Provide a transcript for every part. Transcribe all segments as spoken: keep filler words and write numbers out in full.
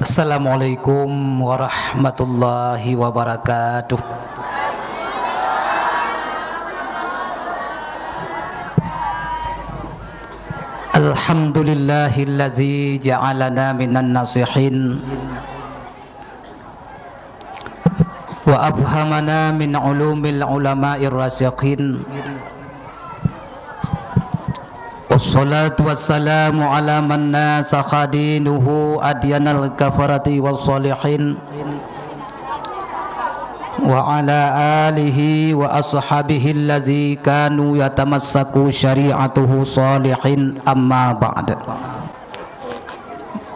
Assalamualaikum warahmatullahi wabarakatuh. Alhamdulillahillazi ja'alana minan nasihin wa afhamana min ulumil ulama'ir rasikhin. Wassalatu wassalamu ala man nasakha dinuhu adyanal kafarati was salihin, wa ala alihi wa ashabihi allazi kanu yatamassaku syari'atuhu salihin, amma ba'd.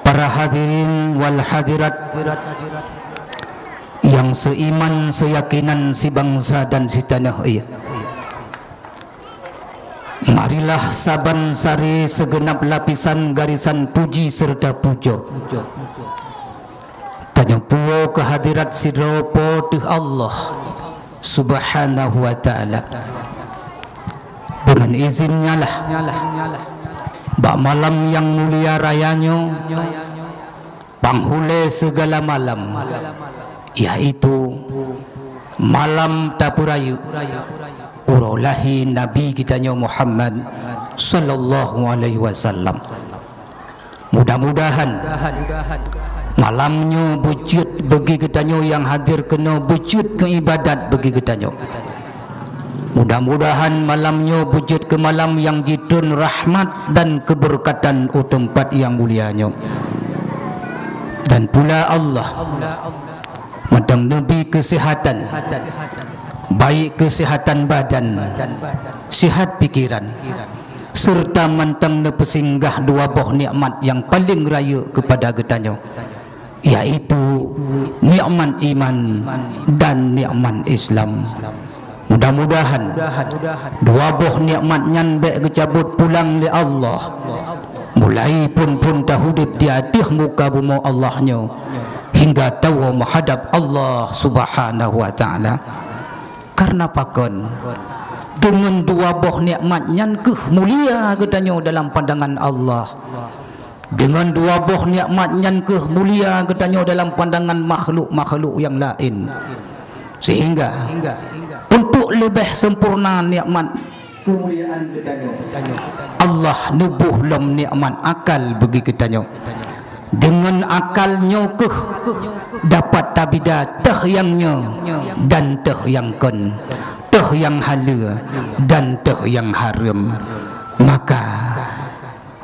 Para hadirin wal hadirat yang seiman, seyakinan, sibangsa dan sitaneuh, iya. Marilah saban sari seugeunab lapisan garisan puji seureuta pujoe tanyoe puwoe keu hadirat sidroe Po teuh Allah Subhanahu wa Ta'ala. Deungon izin Nyalah, bak malam nyang mulia raya nyoe, panghulée sigala malam, yaitu malam tapeurayeuk uroe lahé Nabi geutanyoe Muhammad sallallahu alaihi wasallam. Mudah-mudahan malam nyoe beujeuet bagi geutanyoe nyang hadir keunoe, beujeuet keu ibadat bagi geutanyoe. Mudah-mudahan malam nyoe beujeuet keu malam nyang jitrön rahmat dan keubeureukaton u teumpat nyang mulia nyoe. Dan pula Allah mantong neubri keuseuhatan, baik keuseuhatan badan, sihat pikeran, seureuta mantong neupeusinggah dua boh nikmat nyang paleng rayeuk keupada geutanyoe, yaitu nikmat iman dan nikmat Islam. Mudah-mudahan dua boh nikmat nyan bék geucabot pulang lé Allah, mulai phon-phon taudeb di ateueh muka bumoe Allah nyoe hingga tawoe meuhadab Allah Subhanahu wa Ta'ala. Kareuna pakon? Deungon dua boh nikmat nyan kheueh mulia geutanyoe dalam pandangan Allah. Deungon dua boh nikmat nyan kheueh mulia geutanyoe dalam pandangan makhluk-makhluk nyang laén. Sehingga, untuk leubeh sempurna nikmat keumuliaan geutanyoe, Allah neuboh lom nikmat akal bagi geutanyoe. Deungon akal nyoe kheueh dapat tabida teuh nyang nyoe dan teuh nyang kon, teuh nyang haleue dan teuh nyang hareuem. Maka,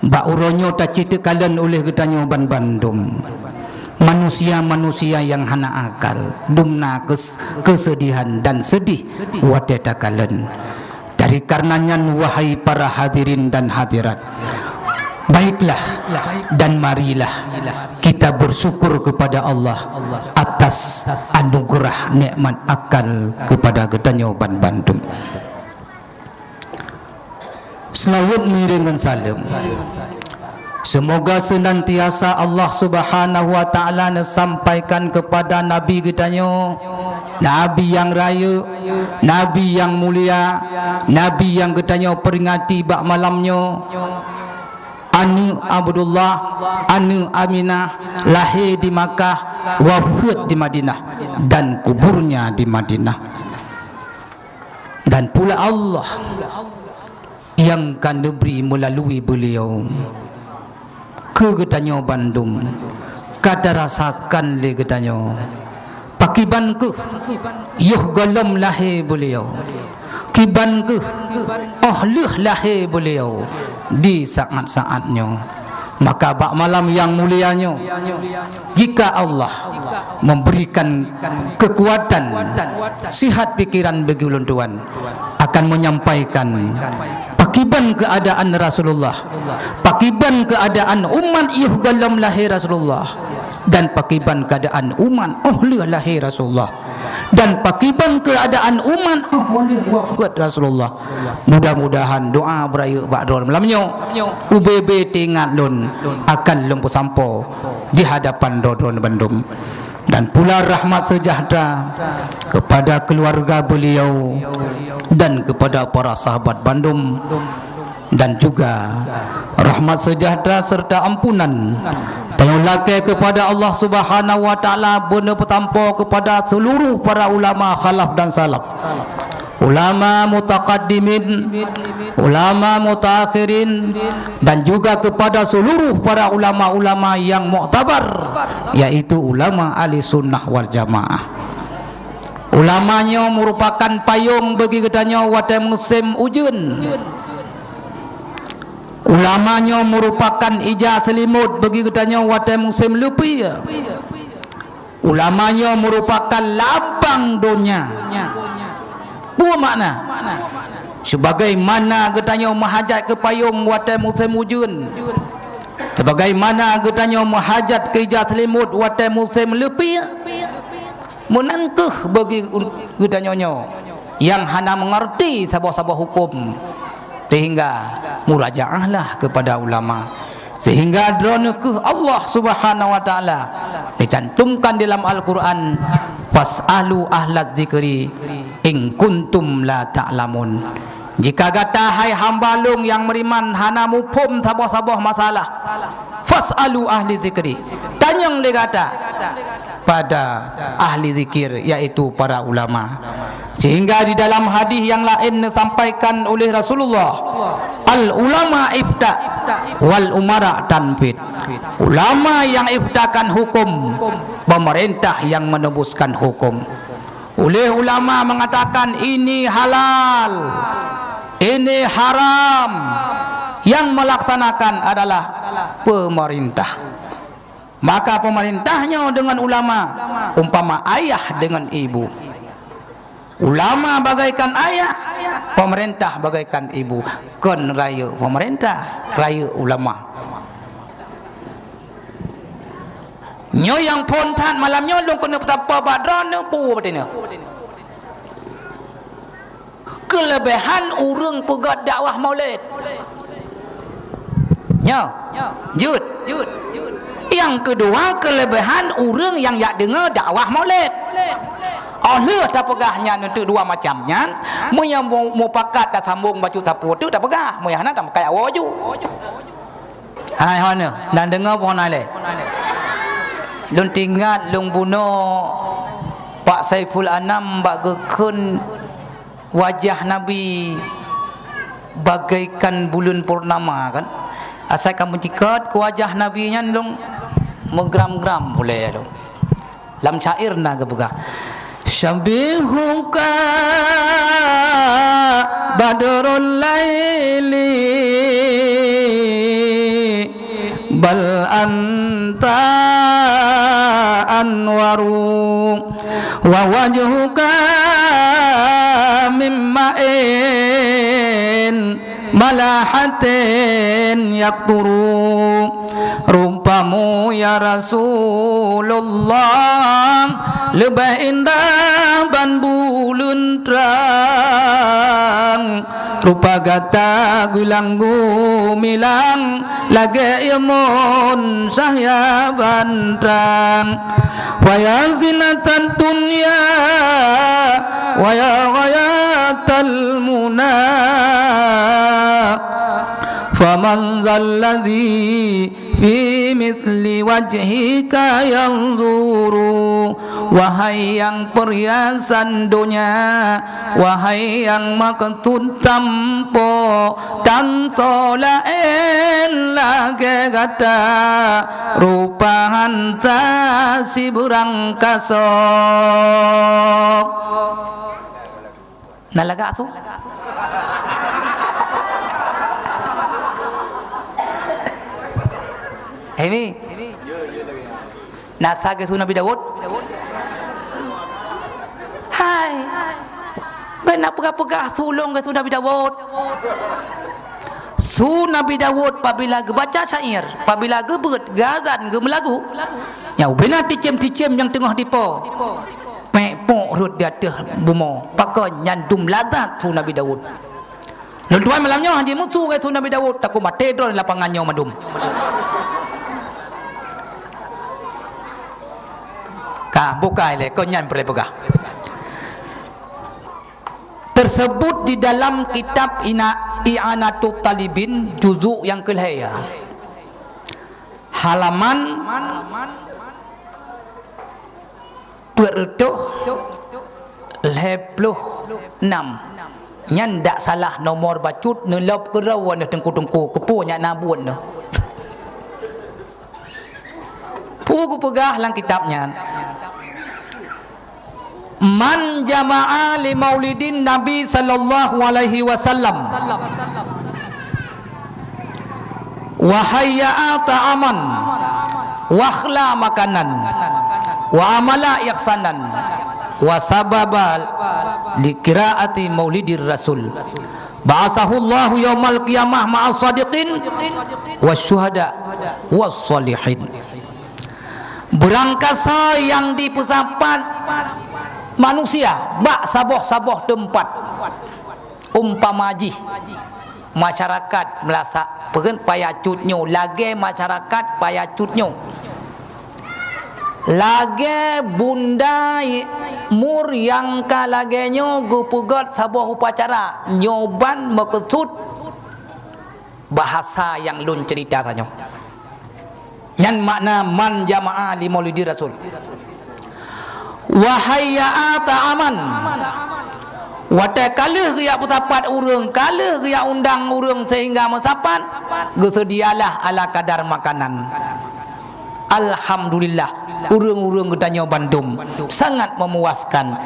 bak uroe nyoe tacit teukalon uléh geutanyoe banbandum, manusia-manusia nyang hana akal, dum na keus-, keuseudihan dan seudeh watée takalon. Dari kareuna nyan, wahai para hadirin dan hadirat, baiklah dan marilah kita bersyukur kepada Allah atas anugerah nikmat akal kepada geutanyoe banbandum. Seulaweuet miréng ngon saleuem, seumoga seunantiasa Allah Subhanahu wa Ta'ala neusampaikan keupada Nabi geutanyoe, Nabi nyang rayeuk, Nabi nyang mulia, Nabi nyang geutanyoe peuringati bak malam nyoe, aneuëk Abdullah, aneuëk Aminah, lahé di Makkah, wafeuet di Madinah, dan kuburnya di Madinah. Dan pula Allah nyang ka neubri meulalui beuliau keu geutanyoe bandum ka tarasakan lé geutanyoe. Pakiban kheueh yoh gohlom lahé beuliau, kiban kheueh óh lheueh lahé beuliau di saát-saát nyoe. Maka bak malam nyang mulia nyoe, jika Allah memberikan keukuatan, sihat pikeran bagi ulôn tuan, akan menyampaikan pakiban keuadaan Rasulullah, pakiban keuadaan umat yoh gohlom lahé Rasulullah, dan pakiban keuadaan umat óh lheueh lahé Rasulullah, dan pakiban keuadaan umat óh lheueh wafeuet Rasulullah. Mudah-mudahan doa beurayeuk bak droe malam nyoe ubé-bé teuingat lôn akan lôn peusampoe di hadapan droe-droe bandum. Dan pula rahmat seujahteura kepada keuluwarga beuliau dan kepada para sahabat bandum, dan juga rahmat seujahteura seureuta ampunan Tanyoe lakée keupada Allah Subhanahu wa Taala, beuneuh peutampo keupada seuluruh para ulama khalaf dan salaf, ulama mutaqaddimin, ulama mutaakhirin, dan juga keupada seuluruh para ulama-ulama nyang muktabar, yaitu ulama ahli sunnah wal jamaah. Ulama nyoe meurupakan payong bagi geutanyoe watée musém ujeuen. Ulama nyoe meurupakan ija seulimot bagi geutanyoe watée musém leupie. Ulama nyoe meurupakan labang donya. Peue makna? Sebagaimana geutanyoe meuhajat keu payong watée musém ujeuen, sebagaimana geutanyoe meuhajat keu ija seulimot watée musém leupie, meunan kheueh bagi geutanyoe nyoe nyang hana meungeurti saboh-saboh huköm, sehingga murajaahlah keupada ulama, sehingga droeneuh kheueh Allah Subhanahu wa Taala dicantumkan di dalam Al-Quran, "Fas'alu ahlaz zikri in kuntum la ta'lamun." Jika gata, hai hamba Lôn nyang meuriman, hana muphom saboh-saboh masalah, "Fas'alu ahli zikri," tanyong lé gata pada ahli zikir, yaitu para ulama. Sehingga di dalam hadis nyang laén neusampaikan oleh Rasulullah, "Al ulama ifta, wal umara tanfid." Ulama nyang iftakan huköm, pemerintah nyang meunubuskan huköm. Uleh ulama meungatakan ini halal, ini haram, nyang meulaksanakan adalah pemerintah. Maka pemerintah nyoe deungon ulama umpama ayah deungon ibu. Ulama bagaikan ayah, pemerintah bagaikan ibu. Kon rayeuk pemerintah, rayeuk ulama. Nyoe nyang phon that malam nyoe lôn keuneuk peutapa bak droeneuh peue batée nyoe. Keuleubehan ureuëng peugét dakwah Maulid. Nyoe, jeuet. Nyang keudua, keuleubehan ureuëng nyang jak deungoe dakwah Maulid. Óh lheueh tapeugah nyan untuk dua macam nyan, meunyoe mu-, mupakat tasambong bacut sapeue teuk tapeugah, meunyoe hana tameukai awoe ju. Hai hana, dan deungoe pohon alée. Lôn teuingat lôn bunoe Pak Saiful Anam bak geukheun wajah Nabi bagaikan buleuen purnama kan. Asai ka meucikot keu wajah Nabi nyan lôn meugram-gram ulée lôn. Lam syair na geupeugah, "Syabihuka badrul laili, bal anta anwaru, wa wajhuka min ma'in malahatin yaqturu." Rupamu, ya Rasulullah, leubeh indah ban buleuen trang. Rupa gata gulang gumilang lagée ié mon sahya ban trang. Wa ya zinatad dunya, wa ya ghayatal muna, faman dzalladzi fi mithli wajhika yanzuru. Wahai nyang peurhiasan donya, wahai nyang meukeutut tampo, tan soe laén lagée gata, rupa hanca sibeurang kasoe. Na lagak su? Hemi. Na sa geusu Nabi Daud? Hai. Bèk na peugah-peugah su lôn geusu Nabi Daud. Su Nabi Daud pabila geubaca syair, pabila geubeuet, geuazan, geumeulagu, nyan ubena ticém-ticém nyang teungoh dipo. Pek pok rhot di ateueh bumoe, pakon nyan dum lazat su Nabi Daud. Lôn tuan malam nyoe hana jimusu lagèe su Nabi Daud, takot maté droe lapangan nyoe mandum. Ka, bukai lé, kon nyan peureulèe peugah. Tersebut di dalam kitab Ina-, I'anatut Talibin, juzuk nyang keulhèe, ya. Halaman peuet reutôh lhèe ploh nam. Nyan dak salah nomor bacut, neulop keudroe neuh teungku-teungku, keupeue nyan na buet neuh. Peue geupeugah lam kitab nyan? Man jama'a li maulidin Nabi sallallahu alaihi wasallam wa hayya'a ta'aman wa akhla makanan wa amala ihsanan wa sababa li qiraati maulidir rasul. Ba'atsahullahu yaumal qiyamah ma'as shadiqin wasyuhada was shalihin. Beurangkasoe nyang jipeusapat manusia bak saboh-saboh teumpat, umpama jih masyarakat meulasak, peue paya cut nyoe, lagèe masyarakat paya cut nyoe. Lagèe bunda mur nyang ka lagèe nyoe geupeugöt saboh upacara, nyoe ban meukeusut bahasa nyang lôn ceurita tanyoe. Nyan makna man jama'a li maulidi rasul. Wa hayya'a ta'aman. Watèe ka lheueh geujak peusapat ureueng, ka lheueh geujak undang ureueng sehingga meusapat, geuseudialah ala kadar makanan. Alhamdulillah, ureueng-ureueng geutanyoe bandum sangat memuaskan.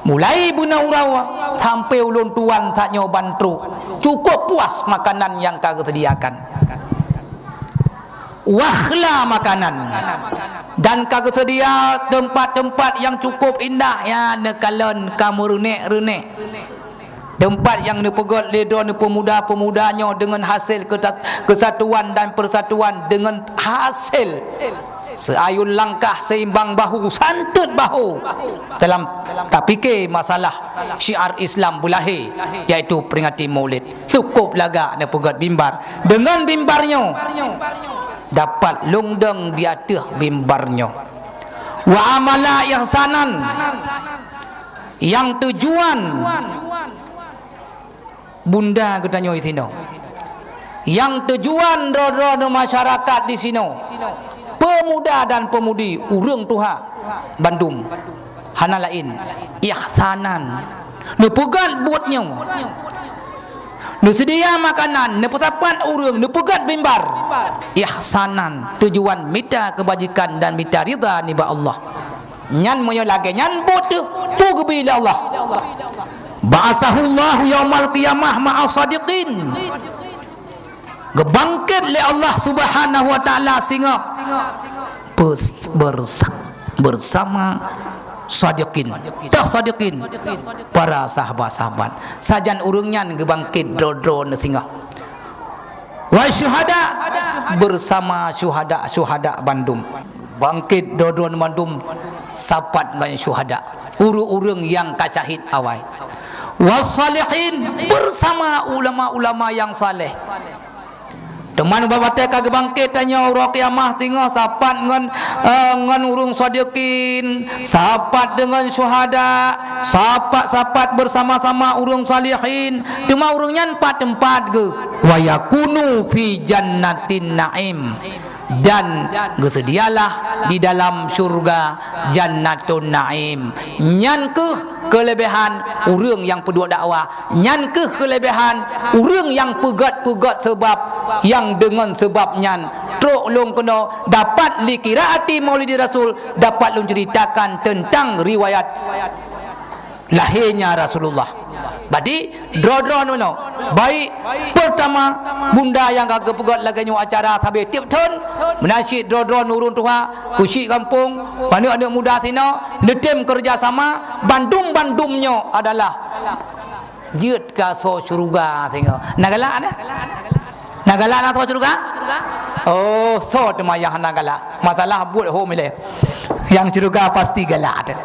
Mulai beuna uroe sampoe ulôn tuan tanyoe ban trok, cukup puas makanan nyang ka geuseudiakan. Wa akhla makanan, dan ka geuseudia teumpat-teumpat nyang cukup indah, ya, neukalon ka meureunek-reunek. Teumpat nyang neupeugöt lé droe neupeumuda-peumuda nyoe deungon hasé keuta-, keusatuan dan persatuan, deungon hasé seuayun langkah, seimbang bahu, santet bahu dalam tapike masalah syiar Islam beulahé, yaitu peringati Maulid. Cukup lagak neupeugöt mimbar. Deungon mimbar nyoe dapat lungdong di ateueh mimbar nyoe. Wa amala ihsanan, nyang tujuan bunda geutanyoe disinoe, nyang tujuan droe-droe masyarakat disinoe, peumuda dan peumudi, ureueng tuha bandum, hana laén, ihsanan, neupeugöt buet nyoe. Neuseudia makanan, neupeusapat ureueng, neupeugöt mimbar. Ihsanan, tujuan mita keubajikan dan mita ridha nibak Allah. Nyan meunyoe lagèe nyan buet teuh, peue geubri lé Allah? Ba'atsahullahu yaumal qiyamah ma'as shadiqin. Geubangkét lé Allah Subhanahu wa Ta'ala singoh pes-, bersa-, bersama shadiqin. Toh shadiqin, para sahabat-sahabat. Sajan ureueng nyan geubangkét droe-droe neuh singoh. Wa syuhada, bersama syuhada-syuhada bandum. Bangkét droe-droe bandum sapat ngon syuhada. Ureueng-ureueng nyang ka syahid awai. Wa shalihin, bersama ulama-ulama nyang saleh. Teuma bak watèe ka geubangkét tanyoe uroe kiamah singoh sapat ngon, eh, ngon ureueng shadiqin, sapat deungon syuhada, sapat-sapat bersama-sama ureueng shalihin. Teuma ureueng nyan pat teumpat geuh, wa yakunu fi jannatin na'im, dan geuseudialah di dalam syurga Jannatun Naim. Nyan keuh keuleubehan ureueng nyang peuduek dakwah. Nyan keuh keuleubehan ureueng nyang peugöt-peugöt seubab nyang deungon seubab nyan trok lôn keunoe dapat li qiraati maulidi rasul, dapat lôn ceuritakan teuntang riwayat lahé nya Rasulullah. Badi droe-droe nyoe, baik, peurtama, bunda nyang ka geupeugöt lagèe nyoe acara sabe tiep thon, meunan cit droe-droe ureueng tuha, keuchik gampông, aneuk-aneuk muda sinoe, neutem keureuja sama, bandum-bandum nyoe adalah jeuet keu asoe syeuruga singoh. Na galak na? Na galak na asoe syeuruga? Oh, soe teuma nyang hana galak? Masalah buet hom ilèe. Nyang syeuruga pasti galak teuh.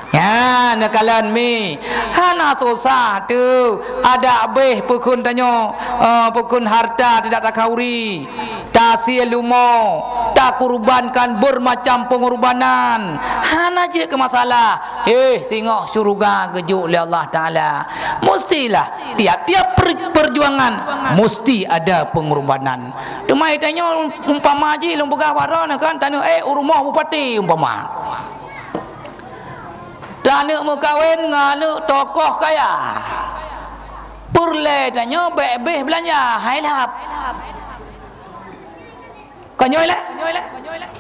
Nyan, neukalon mi. Hana susah teuh. Adak abéh peukheun tanyoe, eh, peukheun harta tidak takhauri. Tasie leumo, takurbankan beurmacam peungurbanan. Hana jeuet keu masalah. Eh, singoh syeuruga geujok lé Allah Taala. Mustilah tiap-tiap per-, perjuangan musti ada pengorbanan. Teuma tanyoe umpama jih lôn peugah baroe nyoe kan, taneuk ék u rumoh bupati umpama. Taneuk meukawen ngon aneuk tokoh kaya. Peureulée tanyoe bék abéh beulanja, hai lhab. Ka nyoe lé?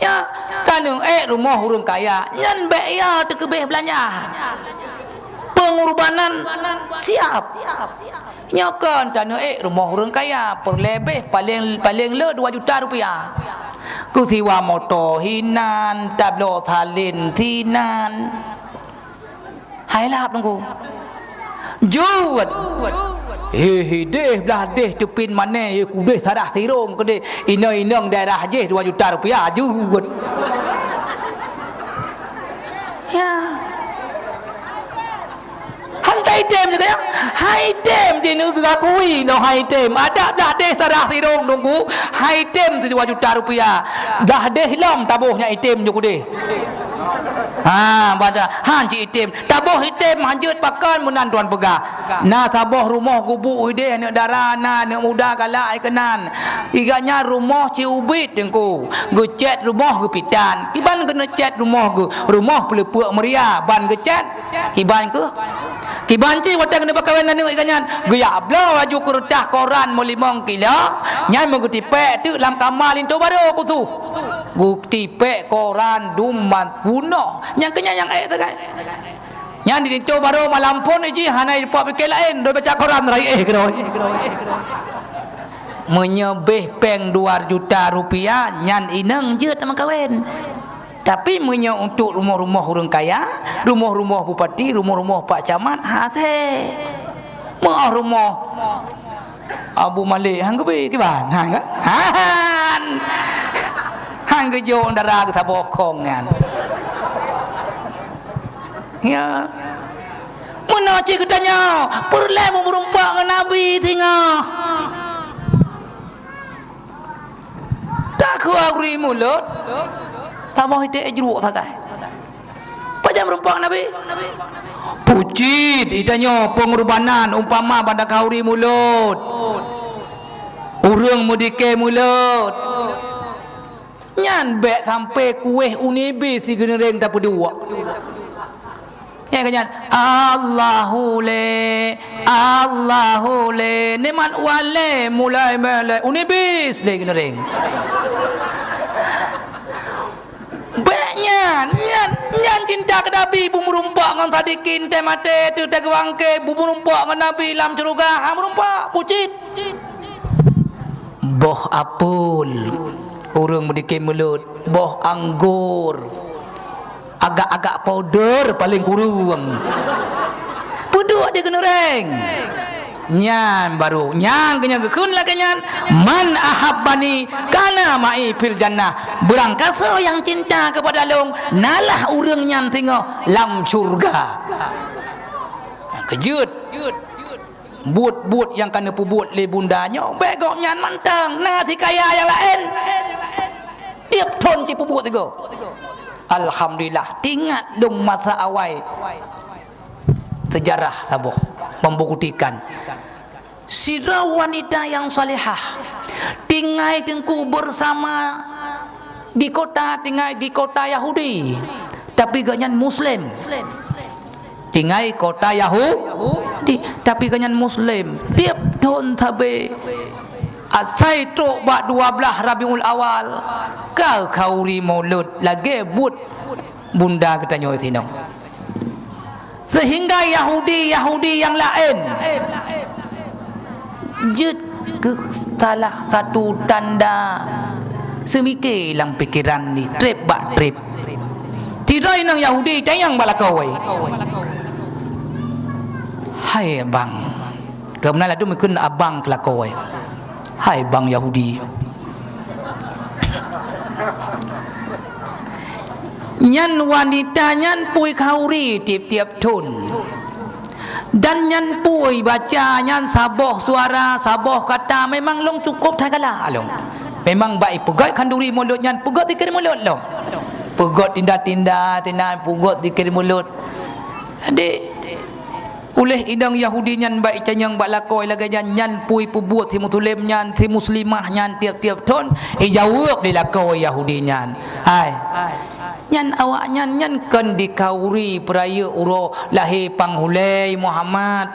Ya, taneuk ék rumoh ureuëng kaya, nyan bék ya teukeubéh beulanja. Pengorbanan siap. Nyoe kon taneuk ék rumoh ureuëng kaya, peureulée béh paléng, paléng le dua juta rupiah. Keu siwa moto hinan, tabloe salén sinan. Hai lhab Teungku. Jeuet. He, hideh blah deh teupin mané, ye kudeh sadah sirong keudeh. Inong-inong daerah jih dua juta rupiah, jeuet. Ya. Han item juga ya. Hai item jih neugakui noh hai item. Ada blah deh sadah sirong Teungku. Hai item tu dua juta rupiah. Blah deh lom taboh nyan item ju kudeh. Ha, baca. Han cit item. Taboh item hanjeuet pakon meunan tuan peugah. Na saboh rumoh gubuk ideh aneuk dara na aneuk muda galak ai keunan. Iga nyan rumoh ci ubit Teungku. Geucet rumoh geupitan. Kiban keuneuk cet rumoh geu, rumoh peuleupeuk meuria ban geucet. Kiban keuh. Kiban ci watée keuneuk peukawen aneuk iga nyan. Geujak bloe laju keureutah koran meulimong kilo. Nyan meugeutipek teuk lam kama linto barô kusuh. Geutipek koran dum mat bunoh. Nyang keunyan nyang ék sagai. Nyan di linto barô malam phon jih hana jipok pike laén, doi baca koran rai éh keudroe. Meunyoe béh péng dua juta rupiah, nyan inong jeuet tameukawen. Tapi meunyoe untuk rumoh-rumoh ureuëng kaya, rumoh-rumoh bupati, rumoh-rumoh pak camat, hase. Meuah rumoh Abu Malik han geubi kiban, han ka? Han. Han geujok dara geuh saboh kong nyan. Ya. Meunoe cit geutanyoe, peureulée meureumpok ngon Nabi singoh. Takheun uri mulod, saboh iték jruek sagai. Pajan meureumpok Nabi? Pucit, itanyoe peungurbanan umpama banda khauri mulod. Ureuëng meudike mulod. Nyan bék sampoe kuéh uni bis si geuneureng tapeuduek. Nyang keunyan, "Allahu le, Allahu le, nikmat wale mulai mele unibis le geuneureng." Bék nyan, nyan, nyan cinta keu Nabi, beumeurumpok ngon sadikin teuh maté teuh teuh geubangke, beumeurumpok ngon Nabi lam syeuruga, ha meurumpok, pucit. Boh apel, ureuëng meudike mulod, boh anggor. Agak-agak powder paleng kureueng. Peuduek di geuneureng. Nyan baru, nyan keunyan geukheun lagée nyan, "Man ahabbani kana ma'i fil jannah." Beurangkasoe nyang cinta keupada lôn, nalah ureuëng nyan singoh lam syeuruga. Keujeuet. Buet-buet nyang ka neupeubuet lé bunda nyoe, bék gobnyan mantong, na si kaya nyang laén. Tieb thon jipeubuet sigoe. Alhamdulillah, teuingat lom masa awai. Seujarah saboh membuktikan, sidroe wanita nyang salehah tinggai teungku beusama di kota, tinggai di kota Yahudi, tapi gobnyan Muslim. Tinggai kota Yahudi, tapi gobnyan Muslim. Tieb thon sabe, asai trok bak dua blaih Rabiul Awal, ka khauri mulod lagée buet bunda geutanyoe sinoe. Seuhingga Yahudi-Yahudi nyang laén jeuet keu salah satu tanda seumike lam pikeran di treb bak treb. Sidroe inong Yahudi tanyong bak lakoe, "Hai abang," keu meunan ladum ikheun abang keu lakoe, "Hai bang Yahudi." Nyan wanita nyan pui khauri tieb-tieb thon. Dan nyan pui baca nyan saboh suara, saboh kata memang lôn cukôp that galak lôn. Memang bak ipeugét khanduri mulod nyan peugét zikir mulod lôn. Peugét tinda-tinda, tinda peugét zikir mulod. Jadi, uléh inong Yahudi nyan bak itanyong bak lakoe lagée nyan, nyan peue peubuet si Muslim nyan, si Muslimah nyan tieb-tieb thon, ijaweueb lé lakoe Yahudi nyan. Hai, nyan awaknyan nyan kon dikhauri peurayeuk uroe lahé panghulée Muhammad.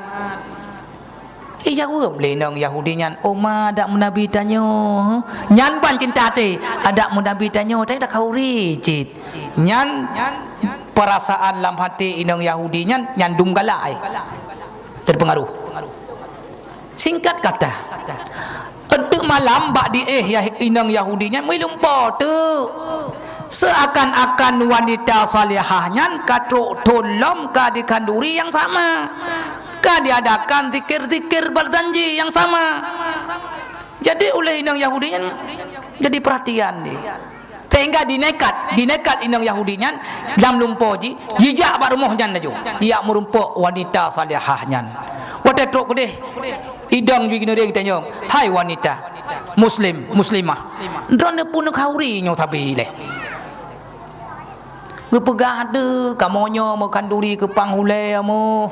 Ijaweueb lé inong Yahudi nyan, "Oh ma, adak meunabi tanyoe." Nyan ban cinta até, "Adak meunabi tanyoe, tanyoe takhauri cit." Nyan peurasaan lam até inong Yahudi nyan, nyan dum galak, eh. Terpengaruh. Singkat kata, eunteuk malam bak diéh Yah-, inong Yahudi nyan meulumpo teuk. Seuakan-akan wanita salihah nyan ka trok thon lom ka dikhanduri nyang sama. Ka diadakan zikir-zikir berjanji nyang sama. Jadi uléh inong Yahudi nyan jadi perhatian di. Sehingga dinekat, dinekat inong Yahudi nyan lam lumpo jih, jijak bak rumoh nyan laju. Ijak meurumpok wanita salihah nyan. Watée trok keudeh, idong jih geuneuréng tanyong, "Hai wanita, muslim, muslimah, droeneuh peue neukhauri nyoe sabe ilée?" Geupeugah, "Deuh, kamoe nyoe meukhanduri keu panghulée amoe."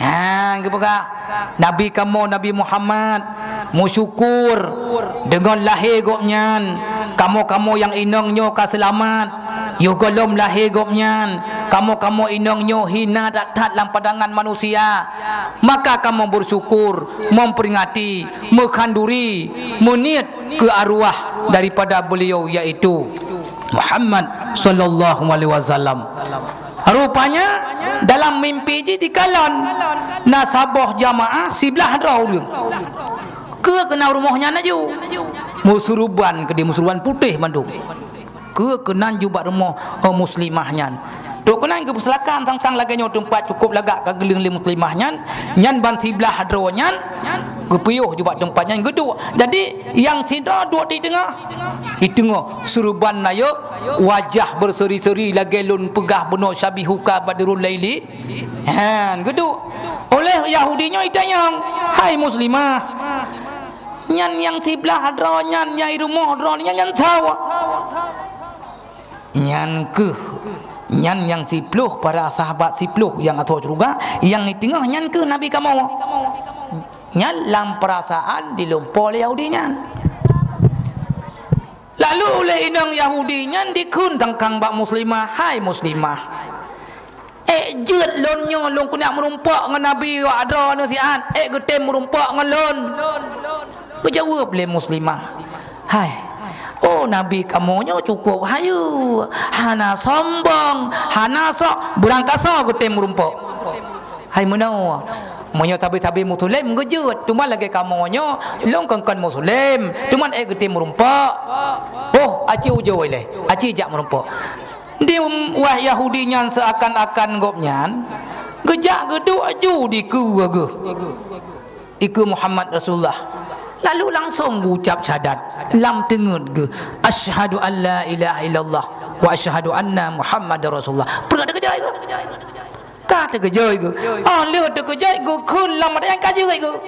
Ha, geupeugah, "Nabi kamoe, Nabi Muhammad, meusyukur deungon lahé gobnyan, kamoe-kamoe nyang inong nyoe ka seulamat. Yoh gohlom lahé gobnyan, kamoe-kamoe inong nyoe hina that-that lam pandangan manusia. Maka kamoe beusyukur, memperingati, meukhanduri, meuniet keu arwah daripada beliau, yaitu Muhammad sallallahu alaihi wasallam." Rupanya dalam mimpi jih dikalon na saboh jamaah siblaih droe ureuëng. Keu keunan rumoh nyan laju. Meusuruban keudeh, meusuruban putéh mandum. Keu keunan ju bak rumoh, eh, muslimah nyan. Trok keunan geupeusilakan sang-sang lagée nyoe, teumpat cukup lagak ka geuleueng lé muslimah nyan. Nyan ban siblaih droe nyan geupiôh ju bak teumpat nyan geuduek. Jadi nyang sidroe duek di teungoh. Di teungoh suruban nayok, wajah berseri-seri lagée lôn peugah bunoe, syabihuka badrul laili. Han, geuduek. Uléh Yahudi nyoe itanyong, "Hai muslimah, nyan nyang siblaih droe nyan, nyang i rumoh droe nyan, nyan sawa?" "Nyan kheueh, nyan nyang siploh, para sahabat siploh nyang asoe syeuruga, nyang i teungoh nyan kheueh nabi kamoe." Nyan lam peurasaan dilumpo lé Yahudi nyan. Lalu uléh inong Yahudi nyan dikheun tangkang bak muslimah, "Hai muslimah, ék jeuet lôn nyoe lôn keuneuk meurumpok ngon nabi wak droeneuh siat, ék geutem meurumpok ngon lôn?" Geujaweueb lé muslimah, "Hai, oh nabi kamoe nyoe cukup hayeue, hana sombong, hana sok, beurangkasoe geutem meurumpok." "Hai meunoe, meunyoe sabe-sabe muslim geujeuet, teuma lagée kamoe nyoe lôn kon-kon muslim, teuma ék geutem meurumpok." "Oh, aci ujoe lé, aci jak meurumpok." Di wah Yahudi nyan seuakan-akan gobnyan geujak geuduek aju dikeue geuh. Dikeue Muhammad Rasulullah. Lalu langsong geucab syahadat lam teungeut geuh, "Asyhadu an la ilaha illallah wa asyhadu anna Muhammadar Rasulullah." Peureuet teukeujot geuh. Ka teukeujot geuh. Oh, lheueh teukeujot geuh, kheun lam até nyan ka jeuet geuh.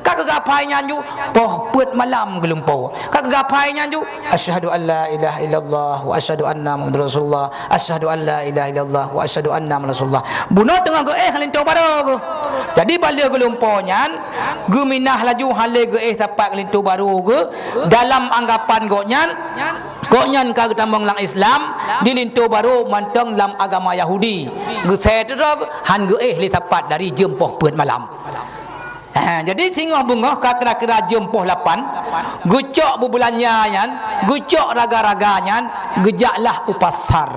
Ka geugapai nyan ju, poh peuet malam geulumpo. Ka geugapai nyan ju, "Asyhadu an la ilaha illallah wa asyhadu anna Muhammadar Rasulullah. Asyhadu an la ilaha illallah wa asyhadu anna Muhammadar Rasulullah." Bunoe teungoh geuéh linto barô geuh. Jadi bak lheueh geulumpo nyan, geuminah laju, hana lé geuéh sapat linto barô geuh. Dalam anggapan gobnyan, gobnyan ka geutamong lam Islam, di linto barô mantong lam agama Yahudi. Geusé teudroe, han geuéh lé sapat dari jeuem poh peuet malam. Ha, jadi singoh beungoh ka kira-kira jeuem poh lapan, geucok beubeulanja nyan, geucok raga-raga nyan, geujaklah u pasar.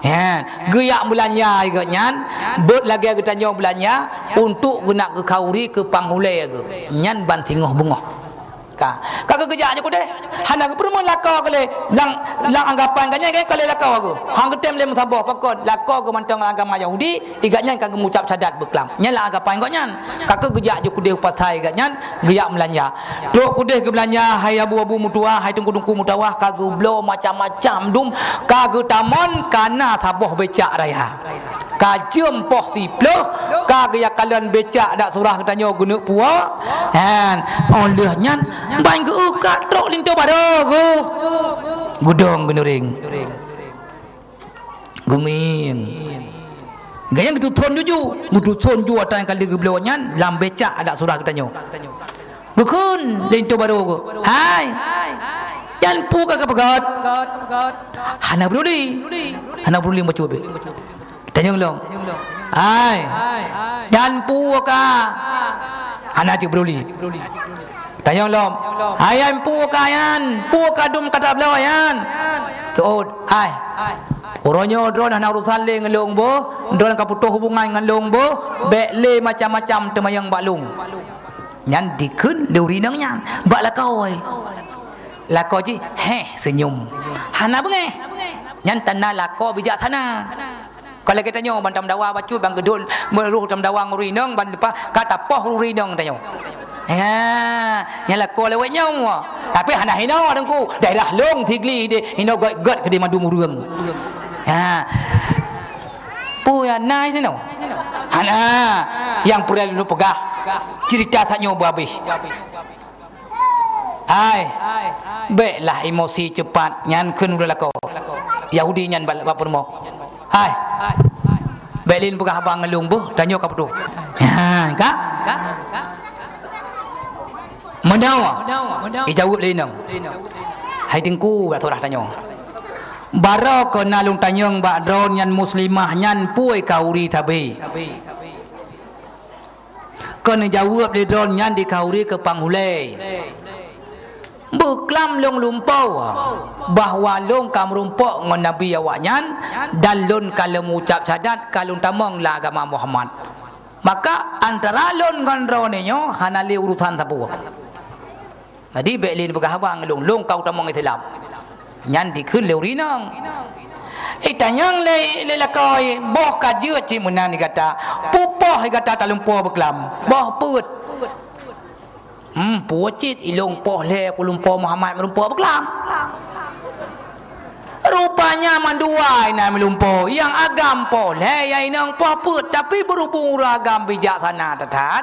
Ha, geujak beulanja geuh nyan, beuet lagée geutanyoe beulanja untuk geunak geukhauri keu panghulée geuh. Nyan ban singoh beungoh. Ka, ka geukeujak nyoe keudeh, hana geupeurumeun lakoe geuh lé, lam, lam anggapan geuh nyan ka lé lakoe geuh. Han geutem lé meusaboh, pakon lakoe geuh mantong lam agama Yahudi, i gobnyan ka geumucab syahadat beuklam. Nyan lam anggapan gobnyan. Ka geukeujak ju keudeh u pasai gobnyan, geujak meulanja. Trok keudeh geubeulanja, hai abu-abu meutuwah, hai teungku-teungku meutuwah, ka geubloe macam-macam dum, ka geutamon ka na saboh becak raya. Ka jeuem poh siploh, ka geuyakalon becak dak surah geutanyoe geuneuk puwoe. Han, óh lheueh nyan ban geu-eu ka trok linto barô geuh. Geudong geuneuréng. Geungieng. Gobnyan geututhon juju, geututhon ju ata nyang ka lheueh geubloe nyan lam becak adak surah geutanyoe. Geukheun lé linto barô geuh, "Hai, nyan peue ka kapeugöt?" Hana peuduli. Hana peuduli bacut. Tanyong lom, "Hai, nyan peue ka?" Hana cit peuduli. Tanyong lom, "Hai, nyan peue ka nyan? Peue ka dum ka tabloe nyan?" Teuôt, "Ai, uroe nyoe droeneuh hana urosan lé ngon lôn beuh, droeneuh ka putôh hubungan ngon lôn beuh, bèk lé macam-macam teumanyong bak lôn." Nyan dikheun lé ureueng inong nyan bak lakoe. Lakoe jih héh seunyum, hana beungéh. Nyan tanda lakoe bijaksana. Kon lagèe tanyoe ban tameudawa bacut, ban geudhôt meuruh tameudawa ngon ureueng inong, ban leupah ka tapoh ureueng inong tanyoe. Ha, nyan lakoe lawét nyoe. Tapi hana hinoe Teungku, daerah lôn Sigli deh, hinoe göt-göt keudéh mandum ureueng. Ha. Peue nyang na sinoe? Hana. Nyang peureulèe lôn peugah, ceurita sa nyoe beuhabéh. Hai, bèklah emosi cepat, nyan kheun ulôn lakoe. Yahudi nyan bak, bak peurumoh. Hai, bèk lé neupeugah haba ngon lôn beuh, tanyoe ka putôh. Ha, ka? Meunoe, ijaweueb lé inong. Hai Teungku, bak surah tanyoe. Baroe keuh na lôn tanyong bak droeneuh nyan muslimah nyan peue khauri sabe. Keu neujaweueb lé droeneuh nyan di khauri keu panghulèe. Beuklam lôn lumpoe bahwa lôn ka meurumpok ngon nabi awaknyan dan lôn ka lheueh meuucab syahadat ka lôn tamong lam agama Muhammad. Maka antara lôn ngon droeneuh nyoe hana lé urosan sapeue. Jadi, bèk lé neupeugah haba ngon lôn, lôn ka utamong Islam. Nyan dikheun lé ureueng inong. Itanyong lé, lé lakoe, "Boh ka jeuet cit meunan di gata? Peue poh di gata talumpoe beuklam? Boh peuet?" "Hmm, peue cit, ilôn poh lhèe kulumpoe Muhammad meurumpok beuklam." Rupanya mandua inan meulumpoe, nyang agam poh lhèe, nyang inong poh peuet, tapi beurhubung ureueng agam bijaksana that-that,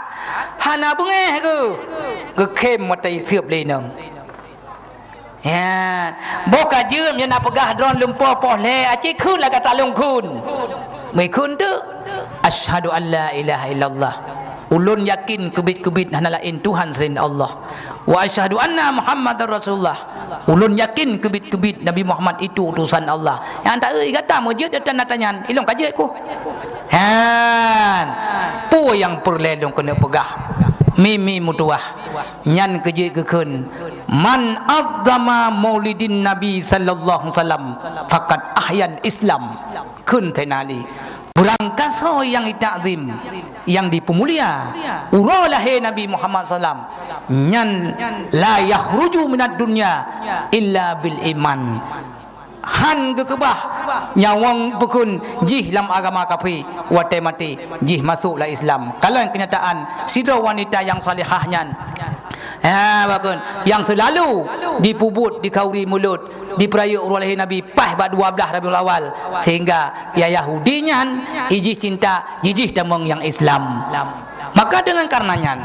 hana beungéh geuh, geukhém mata jiseueb lé inong. Nyan, boh ka jeuet nyan na peugah droeneuh lumpoe poh lhèe, aci kheun lagèe talông kheun. Meuikheun teuk, "Asyhadu an la ilaha illallah." Ulôn yakin keubiet-keubiet hana laén Tuhan selain Allah. "Wa asyhadu anna Muhammadar Rasulullah." Ulôn yakin keubiet-keubiet Nabi Muhammad itu utusan Allah. Nyang taeu gata meujeuet tanda tanyan, ilôn ka jeuet ku. Han. Peue nyang peureulèe lôn keuneuk peugah? Mimi meutuwah. Nyan keuh jeuet geukheun, "Man azzama maulidin Nabi sallallahu alaihi wasallam faqad ahyal Islam." Kheun Saidina Ali, "Beurangkasoe nyang jitakzim, nyang jipeumulia uroe lahé Nabi Muhammad sallam, nyan la yakhruju minad dunya illa bil iman." Han geukeubah nyawöng bukon jih lam agama kafé, watèe maté jih masôk lam Islam. Kalon keunyataan sidroe wanita nyang salihah nyan. Ha, bakon, nyang seulalu jipeubuet di khauri mulod, di peurayeuk uroe lahé Nabi paih bak dua blaih Rabiul Awal, sehingga nyang Yahudi nyan jijih cinta, jijih tamong nyang Islam. Maka deungon kareuna nyan,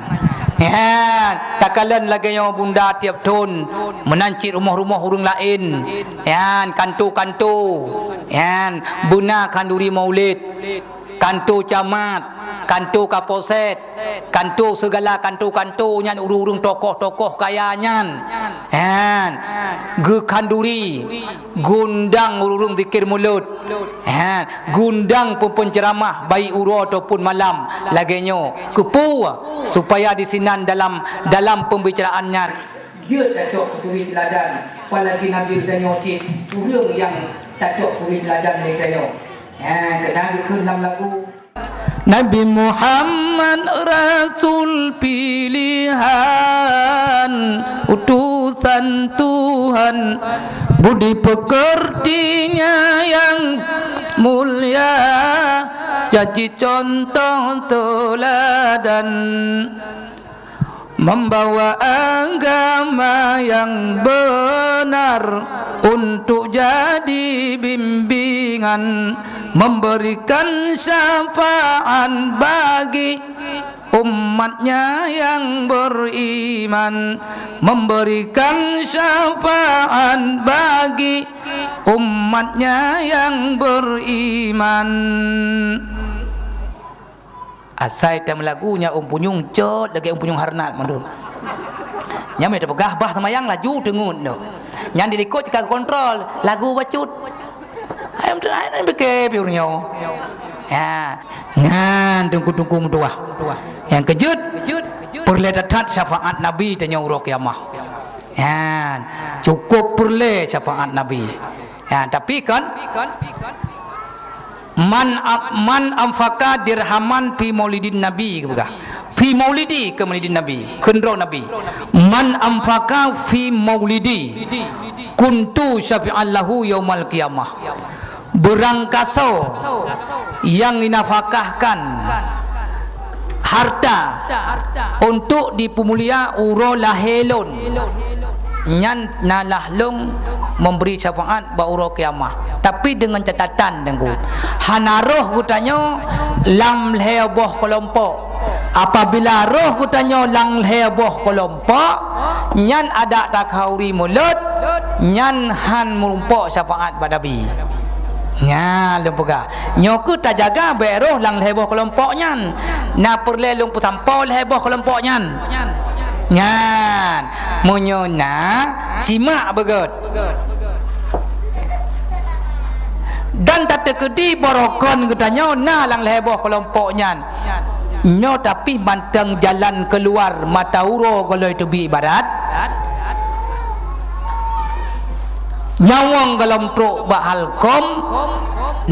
nyan, takalon lagèe nyoe bunda tiep thon meunan cit rumoh-rumoh ureueng laén, nyan, kanto-kanto, nyan, beuna khanduri maulid, kanto camat, kanto kapolsek, kanto segala kanto-kanto nyan ureueng-ureueng tokoh-tokoh kaya nyan, nyan, geukhanduri, geuundang ureueng-ureueng zikir mulod, nyan, geuundang peupeunceramah baik uroe ataupun malam lagèe nyoe. Keupeue? Supaya di sinan dalam, dalam pembicaraan nyan jeuet tacok suri teuladan, apalagi Nabi geutanyoe cit ureueng nyang tacok suri teuladan lé geutanyoe. Nyan, keunan geukheun lam lagu. Nabi Muhammad rasul pilihan, utusan Tuhan, budi pekertinya yang mulia, jadi contoh teladan. Membawa agama yang benar untuk jadi bimbingan, memberikan syafaat bagi umatnya yang beriman, memberikan syafaat bagi umatnya yang beriman. Asai tameulagu nyan ôn punyueng cot lagèe ôn punyueng hareunak mandum. Nyan meupeugah bah seumayang laju teungeut nyoe. Nyan dilikot cit ka kontrol lagu bacut. Hai meuteun hai nyan bike piur nyoe. Ya, nyan teungku-teungku meutuah. Nyang keujeuet, peureulèe that-that syafaat Nabi tanyoe uroe kiamah. Nyan, cukup peureulèe syafaat Nabi. Ya, tapi kan, man, man anfaqa dirhaman fi maulidin Nabi, geupeugah. Fi maulidi, keu maulidin Nabi, kheun droe Nabi. Man anfaqa fi maulidi, kuntu syafi'an lahu yaumal qiyamah. Beurangkasoe nyang jinafakahkan harta untuk dipeumulia uroe lahé lôn, nyan na lah lôn memberi syafaat bak uroe kiamah. Tapi deungon catatan, Teungku, hana roh geutanyoe lam lhèe boh keulompok. Apabila roh geutanyoe lam lhèe boh keulompok, nyan adak takhauri mulod, nyan han meurumpok syafaat bak Nabi. Nyan lôn peugah. Nyoe keuh tajaga bèk roh lam lhèe boh keulompok nyan. Na peureulèe lôn peusampoe lhèe boh keulompok nyan. Nyan. Meunyoe na, simak beugèt. Dan tateukeudi barokon geutanyoe na lam lhèe boh keulompok nyan. Nyoe tapi mantong jalan keuluar mata uroe gohlom teubiet barat. Nyawöng gohlom trok bak halkom,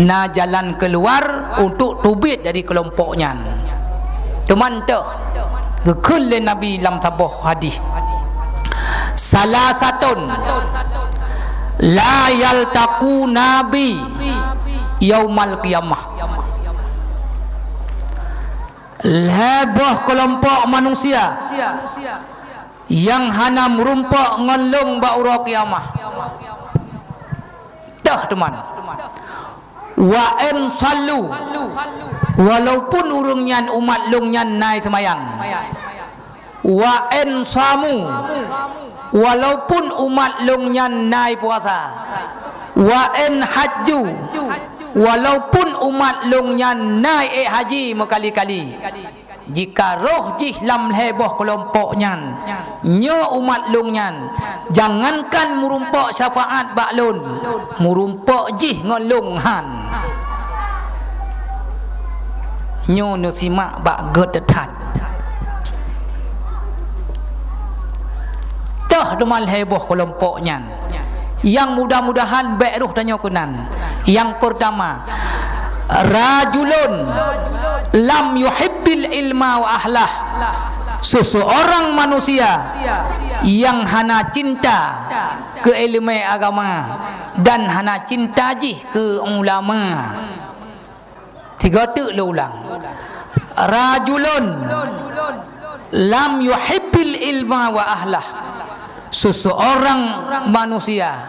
na jalan keuluar untuk teubiet dari keulompok nyan. Teuma teuh geukheun lé Nabi lam saboh hadih, "Salasatun la yaltaquna bi yaumal qiyamah." Lhèe boh keulompok manusia nyang hana meurumpok ngon lôn bak uroe kiamah. Teuh teuma. Wa in sallu, walaupun ureueng nyan umat lôn nyan na seumayang. Wa in samu, walaupun umat lôn nyan na puasa. Wa in hajju, walaupun umat lôn nyan na ék haji meukali-kali. Jika roh jih lam lhèe boh keulompok nyan, nyoe umat lôn nyan, jangankan meurumpok syafaat bak lôn, meurumpok jih ngon lôn han. Nyoe neusimak bak gèt that. Teuh teuma lhèe boh keulompok nyan. Nyang mudah-mudahan bèk roh tanyoe keunan. Nyang peurtama, rajulun lam yuhibbil ilma wa ahlah. Seseorang manusia yang hana cinta keu ileumèe agama dan hana cinta jih keu ulama. Tiga teuk lôn ulang. Rajulun lam yuhibbil ilma wa ahlah. Seseorang manusia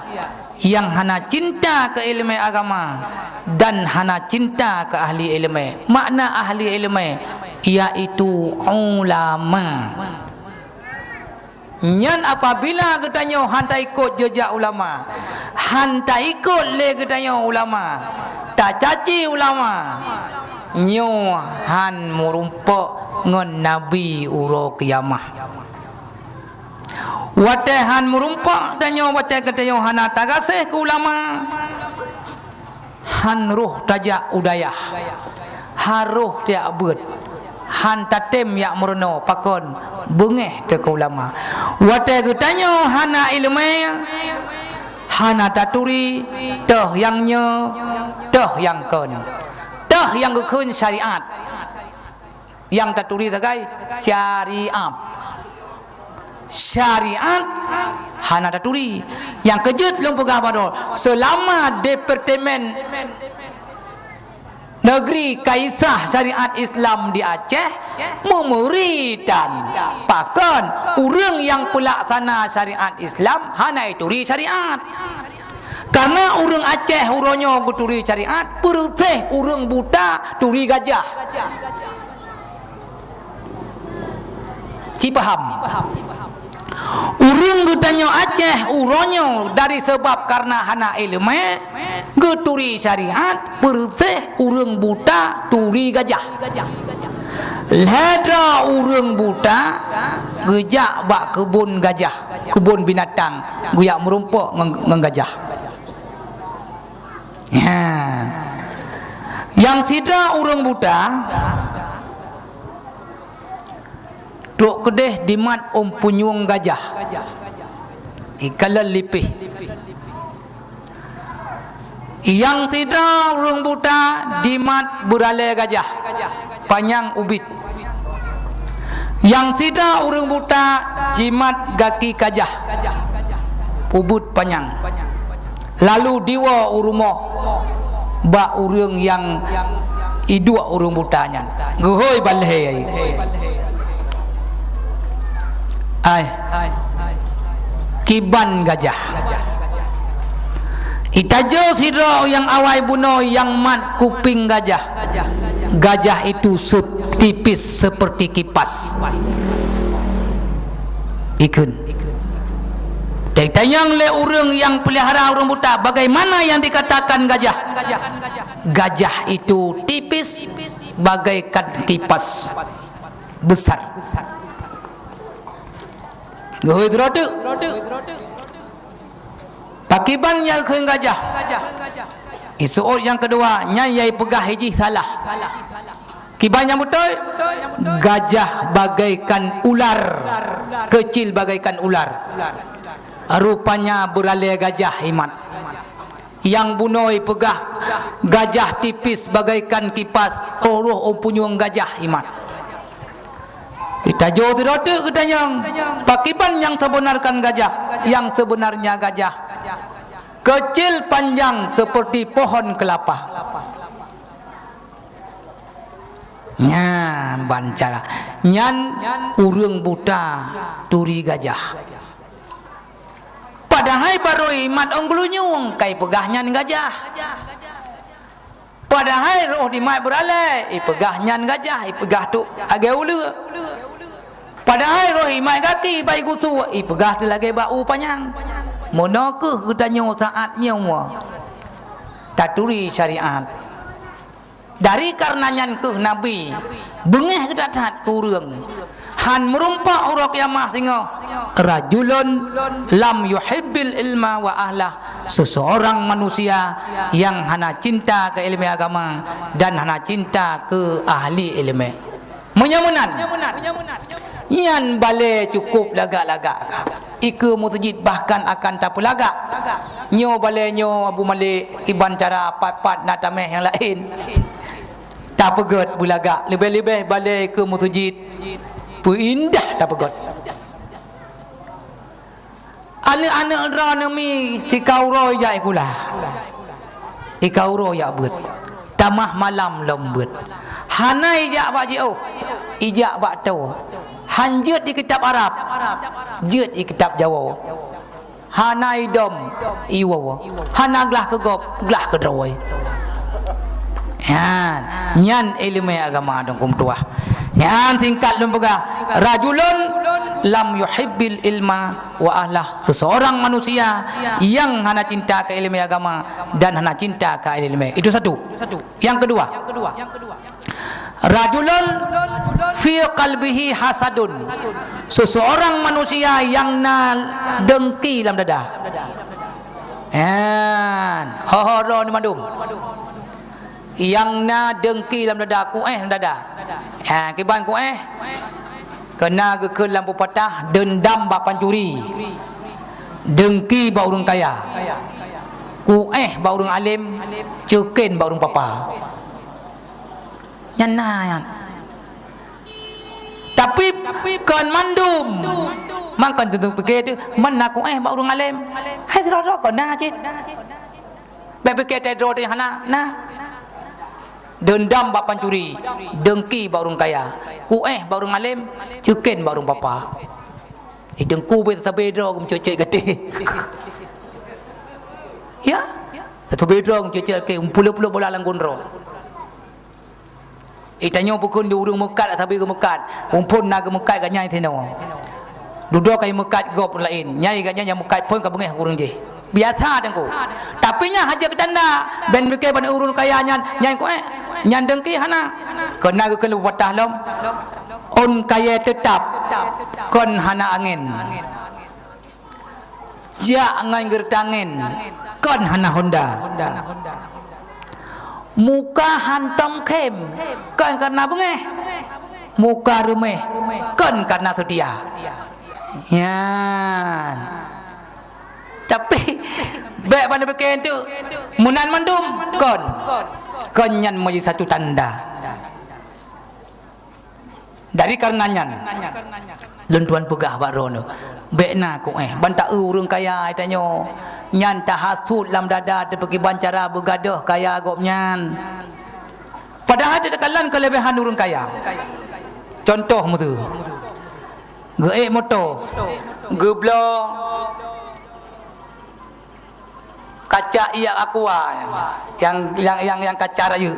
yang hana cinta keu ileumèe agama dan hana cinta keu ahli ileumèe. Makna ahli ileumèe yaitu ulama. Nyan apabila geutanyoe han taikot jeujak ulama, han taikot lé geutanyoe ulama, tacaci ulama, nyoe han meurumpok ngon Nabi uroe kiamah. Watèe han meurumpok tanyoe, watèe geutanyoe hana tagaséh keu ulama, han roh tajak u dayah, han roh tajak beuet, han tatem jak meurunoe pakon beungéh teuh keu ulama. Watèe geutanyoe hana ileumèe, hana taturi, teuh nyang nyoe, teuh nyang kon, teuh nyang geukheun syariat. Nyang taturi sagai syariat. Syariat hana taturi. Nyang keujeuet lôn peugah bak droe, seulama Departemen Negeri Kaisah Syariat Islam di Aceh meumuri tan pakon ureueng nyang peulaksana syariat Islam hana ituri syariat. Karena ureueng Aceh uroe nyoe geuturi syariat, peureuséh ureueng buta turi gajah. Ci paham? Ureueng geutanyoe Aceh uroe nyoe dari seubab karena hana ileumèe, geuturi syariat, peureuséh ureueng buta turi gajah. Lhée droe ureuëng buta geujak bak keubon gajah, keubon binatang, geujak meurumpok ngon, ngon gajah. Nyan. Nyang sidroe ureuëng buta trok keudeh dimat ôn punyueng gajah, ikalon lipéh. Nyang sidroe ureuëng buta dimat beuralée gajah, panyang ubit. Nyang sidroe ureuëng buta jimat gaki gajah, ubit panyang. Lalu diwoe u rumoh bak ureuëng nyang iduek ureuëng buta nyan. Geuhôi ban lhée ai. Ai. Kiban gajah. Itajô sidroe nyang awai bunoe nyang mat kuping gajah. Gajah itu se-, tipis seperti kipas. Ikheun. Ditanyong lé ureuëng nyang peulihara ureuëng buta, bagaimana yang dikatakan gajah? Gajah itu tipis bagaikan kipas besar. Geuhôi droe teuk. Pakiban nyang kheun gajah? Iseuôt nyang keudua, nyan nyang ipeugah jih salah. Kiban nyang beutôi, gajah bagaikan ular, kecil bagaikan ular. Rupanya beuralée gajah imat. Nyang bunoe ipeugah gajah tipis bagaikan kipas, óh roh ôn punyueng gajah imat. Itajô sidroe teuk geutanyong, pakiban nyang sebenarkan gajah? Yang sebenarnya gajah kecil panjang seperti pohon kelapa. Nyan ban cara. Nyan ureuëng buta turi gajah. Padahai barô imat ôn geulinyueng kai peugah nyan gajah. Padahai roh dimat beuralée, ipeugah nyan gajah, ipeugah teuk lagée uleue. Padahai roh imat gaki bak igusu, ipeugah teuk lagée bak u panyang. Meunoe kheueh geutanyoe saát nyoe taturi syariat. Dari kareuna nyan kheueh Nabi beungéh geutat-that keu ureuëng, hán meurumpok uroe kiamah singoh, "Rajulun lam yuhibbil ilma wa ahlah," seseorang manusia yang hana cinta keu iéleumé agama dan hana cinta keu ahli iéleumé. Meunyoe meunan, nyan balée cukup lagak-lagak ka. Ikeue meuseujid bahkan akan tapeulagak. Nyoe balée nyoe Abu Malik, iban cara pat-pat na tameh nyang laén. Tapeugét beulagak, leubeh-leubeh balée ikeue meuseujid peuindah tapeugét. Aneuëk-aneuëk droeneuh mi sikauro ijak sikula. Ikauro ijak beuet. Tamah malam lom beuet. Hana ijak bak jiôh, ijak bak toe. Han jeuet di kitab Arab, jeuet di kitab Jawoe. Hana idom, iwoe. Hana glah keu gob, glah keu droe. Nyan, nyan iéleumé agama dong kum tuah. Nyan singkat lôn peugah, rajulun lam yuhibbil ilma wa ahlah, seseorang manusia yang hana cinta keu iéleumé agama dan hana cinta keu ahli iéleumé. Itu satu. Yang kedua, rajulun fi qalbihi hasadun, seseorang manusia yang na dengki lam dada. Nyan, ho-ho droeneuh mandum. Nyang na dengki lam dada, kuéh lam dada. Ha, kiban kuéh? Keunan geukheun lam peupatah, deundam bak pancuri, dengki bak ureuëng kaya, kuéh bak ureuëng além, ceuken bak ureuëng papa. Nyan na nyan. Tapi kon mandum. Man kon teuntèe pike teuh, man na kuéh bak ureuëng além. Hai sidroe-droe kon na cit. Bék pike teuh droe teuh hana, na. Deundam bak pancuri, dengki bak ureuëng kaya, kuéh bak ureuëng além, ceuken bak ureuëng papa. Eh, teungku bèk sabe droe geumeucocok gaté. Ya? Sabe droe geumeucocok gaté, puleuh-puleuh bola lam gon droe. Eh, tanyoe bukon di ureuëng meukat, sabe geumeukat. Muphom na geumeukat gobnyan sinoe. Dudoe ka meukat gob laén. Nyan gobnyan nyang meukat phon ka beungéh ureuëng jih. Biasa teungku. Tapi nyan hana geutanda. Ban pike ban ureuëng kaya nyan, nyan kuéh, nyan dengki hana. Keunan geukheun lé pepatah lom, ôn kayèe teutap, kon hana angén. Jak ngon geureutangén, kon hana honda. Muka hantom khém, kon kareuna beungéh. Muka reuméh, kon kareuna seutia. Nyan. Tapi, bèk ban pike tu, meunan mandum, kon. Kon nyan meujadi satu tanda. Dari kareuna nyan, lôn tuan peugah bak droeneuh, bèk na kuéh ban ta-eu ureueng kaya tanyoe. Nyan tahasut lam dada teupeukiban cara beugadôh kaya gobnyan. Padahai teukalon keuleubehan ureueng kaya. Contoh meusu, geuék moto, geubloe kaca ié aqua nyang, nyang, nyang, nyang kaca rayeuk.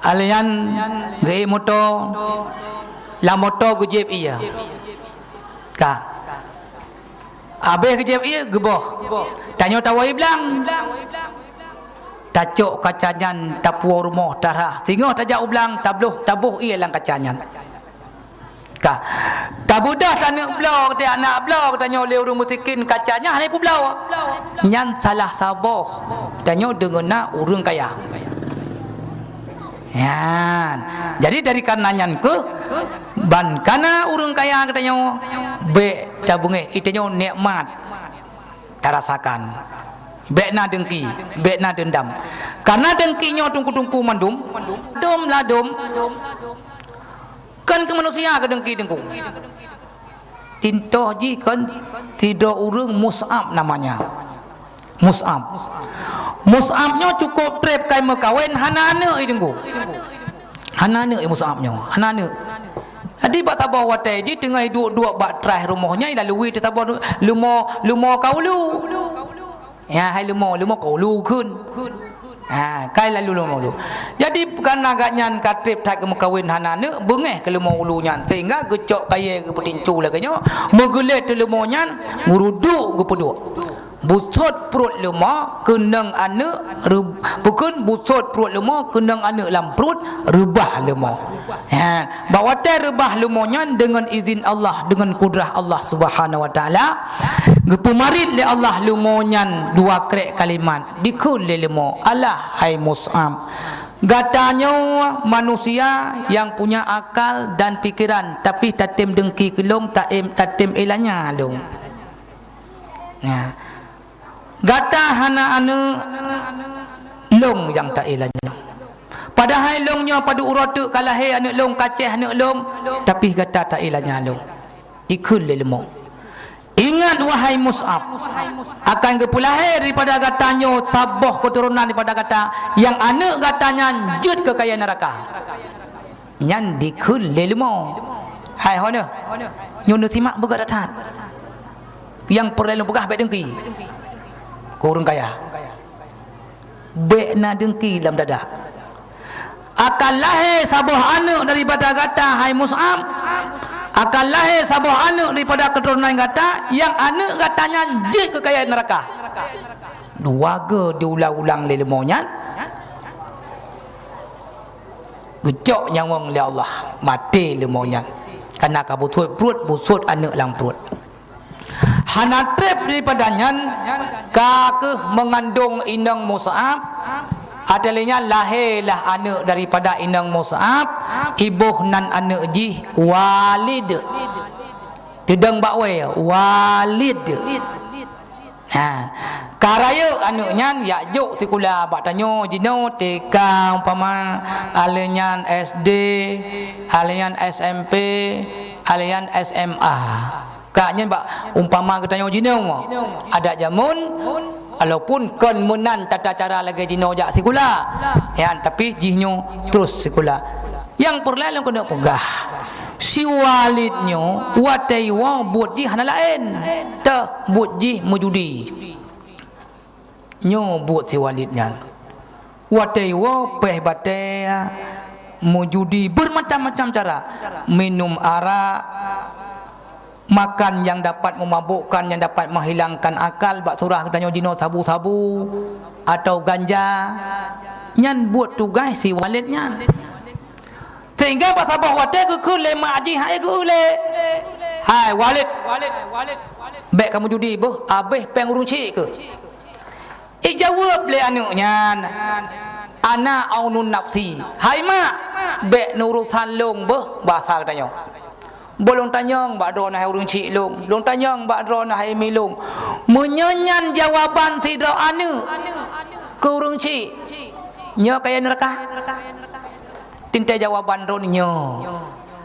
Alèh nyan geuék moto, lam moto geujieb ié. Ka. Abéh geujieb ié, geuboh. Tanyoe tawai blang. Tacok kaca nyan, tapuwoe rumoh, tarhah. Singoh tajak u blang, tabloh, taboh ié lam kaca nyan. Ka. Tabeudôh taneuk bloe, teuh aneuk bloe geutanyoe lé ureueng meusiken, kaca nyan hana jipeubloe. Nyan salah saboh tanyoe deungon na ureueng kaya. Nyan. Jadi dari kareuna nyan keuh ban kana ureueng kaya geutanyoe bèk tabeungéh, i tanyoe nikmat tarasakan. Bèk na dengki, bèk na dendam. Kareuna dengki nyoe teungku-teungku mandum, dum ladum, kon keu manusia keu dengki teungku. Contoh jih kon sidroe ureueng Mus'ab namanya. Mus'ab. Mus'ab nyoe cukup trép kai meukawen, hana aneuk i teungku. Hana aneuk i Mus'ab nyoe, hana aneuk. Jadi bak saboh watèe jih teungoh duek-duek bak traih rumoh nyan, lalu teusaboh leumo, leumo kaulu. Ya, hai leumo, leumo kaulu kheun. Ha, kai lalu leumo ulu. Jadi, kareuna gobnyan ka trép that geumeukawen hana aneuk, beungéh keu leumo ulu nyan, sehingga geucok kayèe geupeutincu lagèe nyoe, meugeulét teuk leumo nyan, geuruduek geupeuduek. Busot pruet leumo keunong aneuk, reu-, bukon busot pruet leumo keunong aneuk lam pruet, reubah leumo. Ha, bak watèe reubah leumo nyan deungon izin Allah, deungon kudrah Allah Subhanahu wa Taala, geupeumarit lé Allah leumo nyan dua krek kalimat, dikheun lé leumo, "Alah, hai Mus'ab, gata nyoe manusia nyang punya akal dan pikeran, tapi tatem dengki keu lôn, taem-, tatem ilanya lôn." Nah, gata hana aneuk, lôn nyang tailanya. Padahai lôn nyoe padub uroe teuk ka lahé aneuk lôn, ka céh aneuk lôn, tapi gata tailanya lôn. Dikheun lé leumo. Ingat, wahai Mus'ab, akan geupeulahé daripada gata nyoe saboh keuturonan daripada gata, nyang aneuk gata nyan jeuet keu kayèe neuraka. Nyan dikheun lé leumo. Hai hana, nyoe neusimak beugöt that. Nyang peureulèe lôn peugah bèk dengki keu ureueng kaya. Bèk na dengki lam dada. Akan lahé saboh aneuk daripada gata, hai Mus'ab. Akan lahé saboh aneuk daripada keuturonan gata, nyang aneuk gata nyan jeuet keu kayèe neuraka. Dua go diulang-ulang lé leumo nyan. Geucok nyawöng lé Allah, maté leumo nyan. Kareuna ka busot pruet, busot aneuk lam pruet. Hana trép daripada nyan, ka keuh meungandong inong Mus'ab. Watèe lheueh nyan lahé lah aneuk daripada inong Mus'ab, iboh nan aneuk jih Walid. Teudong bak wèe, Walid. Ha. Ka rayeuk aneuk nyan jak jok sikula bak tanyoe jinoe T K umpama, alèh nyan S D, alèh nyan S M P, alèh nyan S M A. Ka nyan bak umpama geutanyoe jinoe. Adak jameun, walaupun kon meunan tata cara lagèe jinoe jak sikula. Nyan, tapi jihnyoe terus sikula. Nyang peureulèe lôn keuneuk peugah, si Walid nyoe watèe iwoe buet jih hana laén, teuh buet jih meujudi. Nyoe buet si Walid nyan. Watèe iwoe péh batèe, meujudi bermacam-macam cara, minum arak, makan nyang dapat meumabukkan, nyang dapat menghilangkan akal, bak surah geutanyoe jinoe sabu-sabu atau ganja, nyan buet tugaih si Walid nyan. Sehingga bak saboh watée geukheun lé mak jih hai geu lé, "Hai Walid, bèk kamoe judi beuh, abéh péng ureuëng chik keuh." Ijaweueb lé aneuëk nyan, "Ana aunun nafsi." "Hai mak, bèk neurusan lôn beuh," basa geutanyoe. "Boh lôn tanyong bak droeneuh hai ureuëng chik lôn, lôn tanyong bak droeneuh hai mi lôn." Meunyoe nyan jawaban sidroe aneuëk keu ureuëng chik, nyoe kaya neuraka. Teuntée jawaban droeneuh nyoe.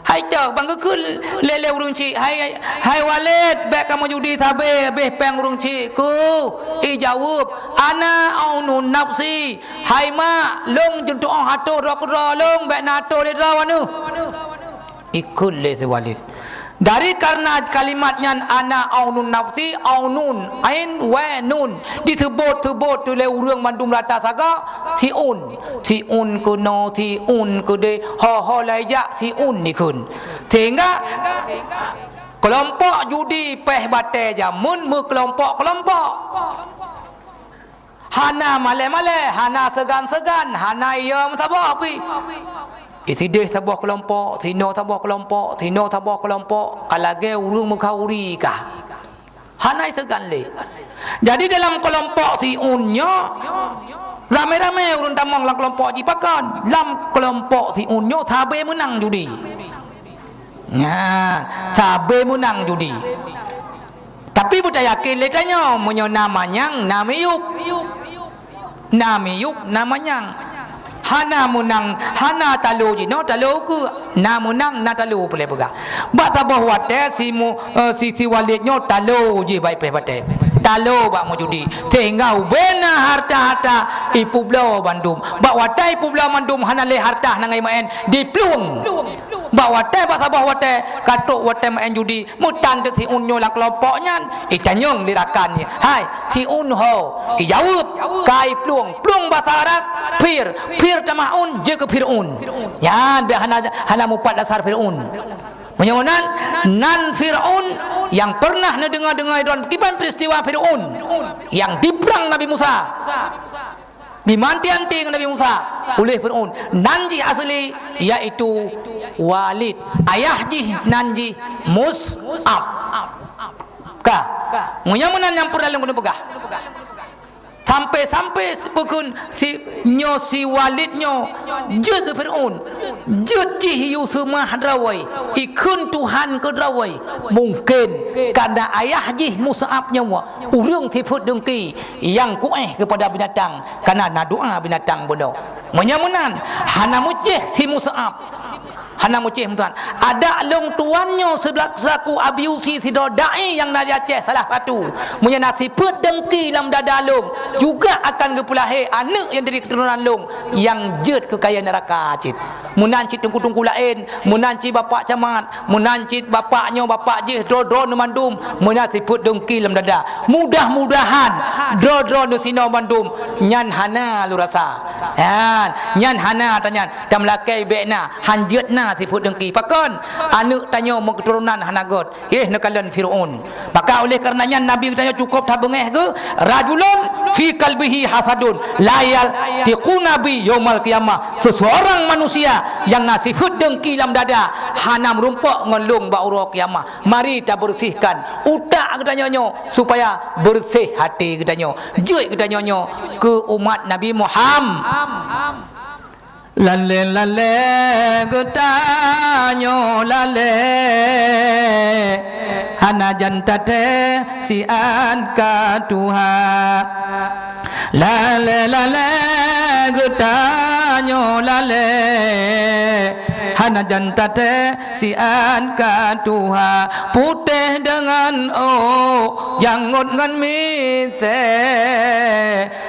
Hai cok, ban geukheun lé, lé ureuëng chik, "Hai, hai Walid, bèk kamoe judi sabé, abéh péng ureuëng chik keuh." Ijaweueb, "Ana aunun nafsi." "Hai mak, lôn jeuet tuoh atô droe keudroe lôn, bèk na atô lé droe aneuëk." Ikheun lé si Walid. Dari karena kalimat nyan, "Ana aunun nafsi", aunun, ain, wé, nun, diseubot-seubot lé ureuëng mandum rata saga, si un. Si un keunoe, si un keudeh, ho-ho lai jak si un dikheun. Sehingga keulompok judi péh batée jameun meukeulompok-keulompok. Hana malée-malée, hana seugan-seugan, hana iyom saboh pih. Sideh saboh keulompok, sinoe saboh keulompok, sinoe saboh keulompok, ka lagée ureuëng meukhauri kah. Hana seugan lé. Jadi dalam keulompok si un nyoe, ramé-ramé ureuëng tamong lam keulompok jih pakon. Lam keulompok si un nyoe sabé meunang judi. Nyan, sabé meunang judi. Tapi beutayakin lé tanyoe, meunyoe na manyang, na miyueb. Na miyueb, na manyang. Hana meunang, hana talo jinoe, talo ukeue. Na meunang, na talo, peulée peugah. Bak saboh watée si mu-, eh, si, si Walid nyoe talo jih bak péh batée. Talo bak meujudi. Sehingga ubena harta-harta ipeubloe bandum. Bak watée ipeubloe bandum hana lé harta nyang imeu'en, diplueng. Bak watée, bak saboh watée, ka trok watée meu'en judi, meutan teuk si un nyoe lam keulompok nyan, itanyong di rakan nyan, "Hai, si un ho?" Ijaweueb, "Ka iplueng." Plueng basa Arab, phir. Phir tamah un, jeuet keu Fir'aun. Nyan bèk hana, hana mupat dasar Fir'aun. Meunyoe nan, nan Fir'aun nyang pernah neudeungoe-deungoe droen kiban peristiwa Fir'aun nyang diprang Nabi Musa. Dimanti-anti ngon Nabi Musa uleh Fir'aun. Nan jih asli, yaitu Walid. Ayah jih nan jih Mus'ab. Ka. Meunyoe meunan nyang peureulée lôn keuneuk peugah. Sampai-sampai si, peukheun si, nyoe si Walid nyoe jeuet keu Fir'aun. Jeuet jih yue seumah droe, ikheun Tuhan keu droe. Mungken karena ayah jih Mus'ab nyoe ureuëng sifeuet deungki nyang kuéh keupada binatang, kana na doa binatang bunoe. Meunyoe meunan, hana meucéh si Mus'ab. Hana meucéh meutuan. Adak lôn tuan nyoe seula-, seulaku abiusi sidroe dai nyang na di Aceh salah satu. Meunyoe na sifeuet deungki lam dada lôn, juga akan geupeulahé aneuëk nyang dari keuturonan lôn nyang jeuet keu kayée neuraka cit. Meunan cit teungku-teungku laén, meunan cit bapak camat, meunan cit bapak nyoe, bapak jih, droe-droe nyoe mandum, meunan sifeuet deungki lam dada. Mudah-mudahan droe-droe nyoe sinoe mandum nyan hana lôn rasa. Nyan, nyan hana tanyan. Tameulakée bèk na, hanjeuet na sifeuet deungki. Pakon? Aneuëk tanyoe meukeuturonan hana gét. Éh, neukalon Fir'aun. Maka oleh karena nyan Nabi geutanyoe cukup tabeungéh geuh, "Rajulun fi qalbihi hasadun la yaltiquna bi yaumal qiyamah." Seseorang manusia nyang na sifeuet deungki lam dada hana meurumpok ngon lôn bak uroe kiamah. Mari tabeureuséhkan utak geutanyoe nyoe supaya beureuséh até geutanyoe. Jeuet geutanyoe nyoe keu umat Nabi Muham-, Lalée-lalée geutanyoe lalée, hana jan taté siat ka tuha. Lalée-lalée geutanyoe lalée, hana jan taté siat ka tuha. Putéh deungon ôk, jangôt ngon misée,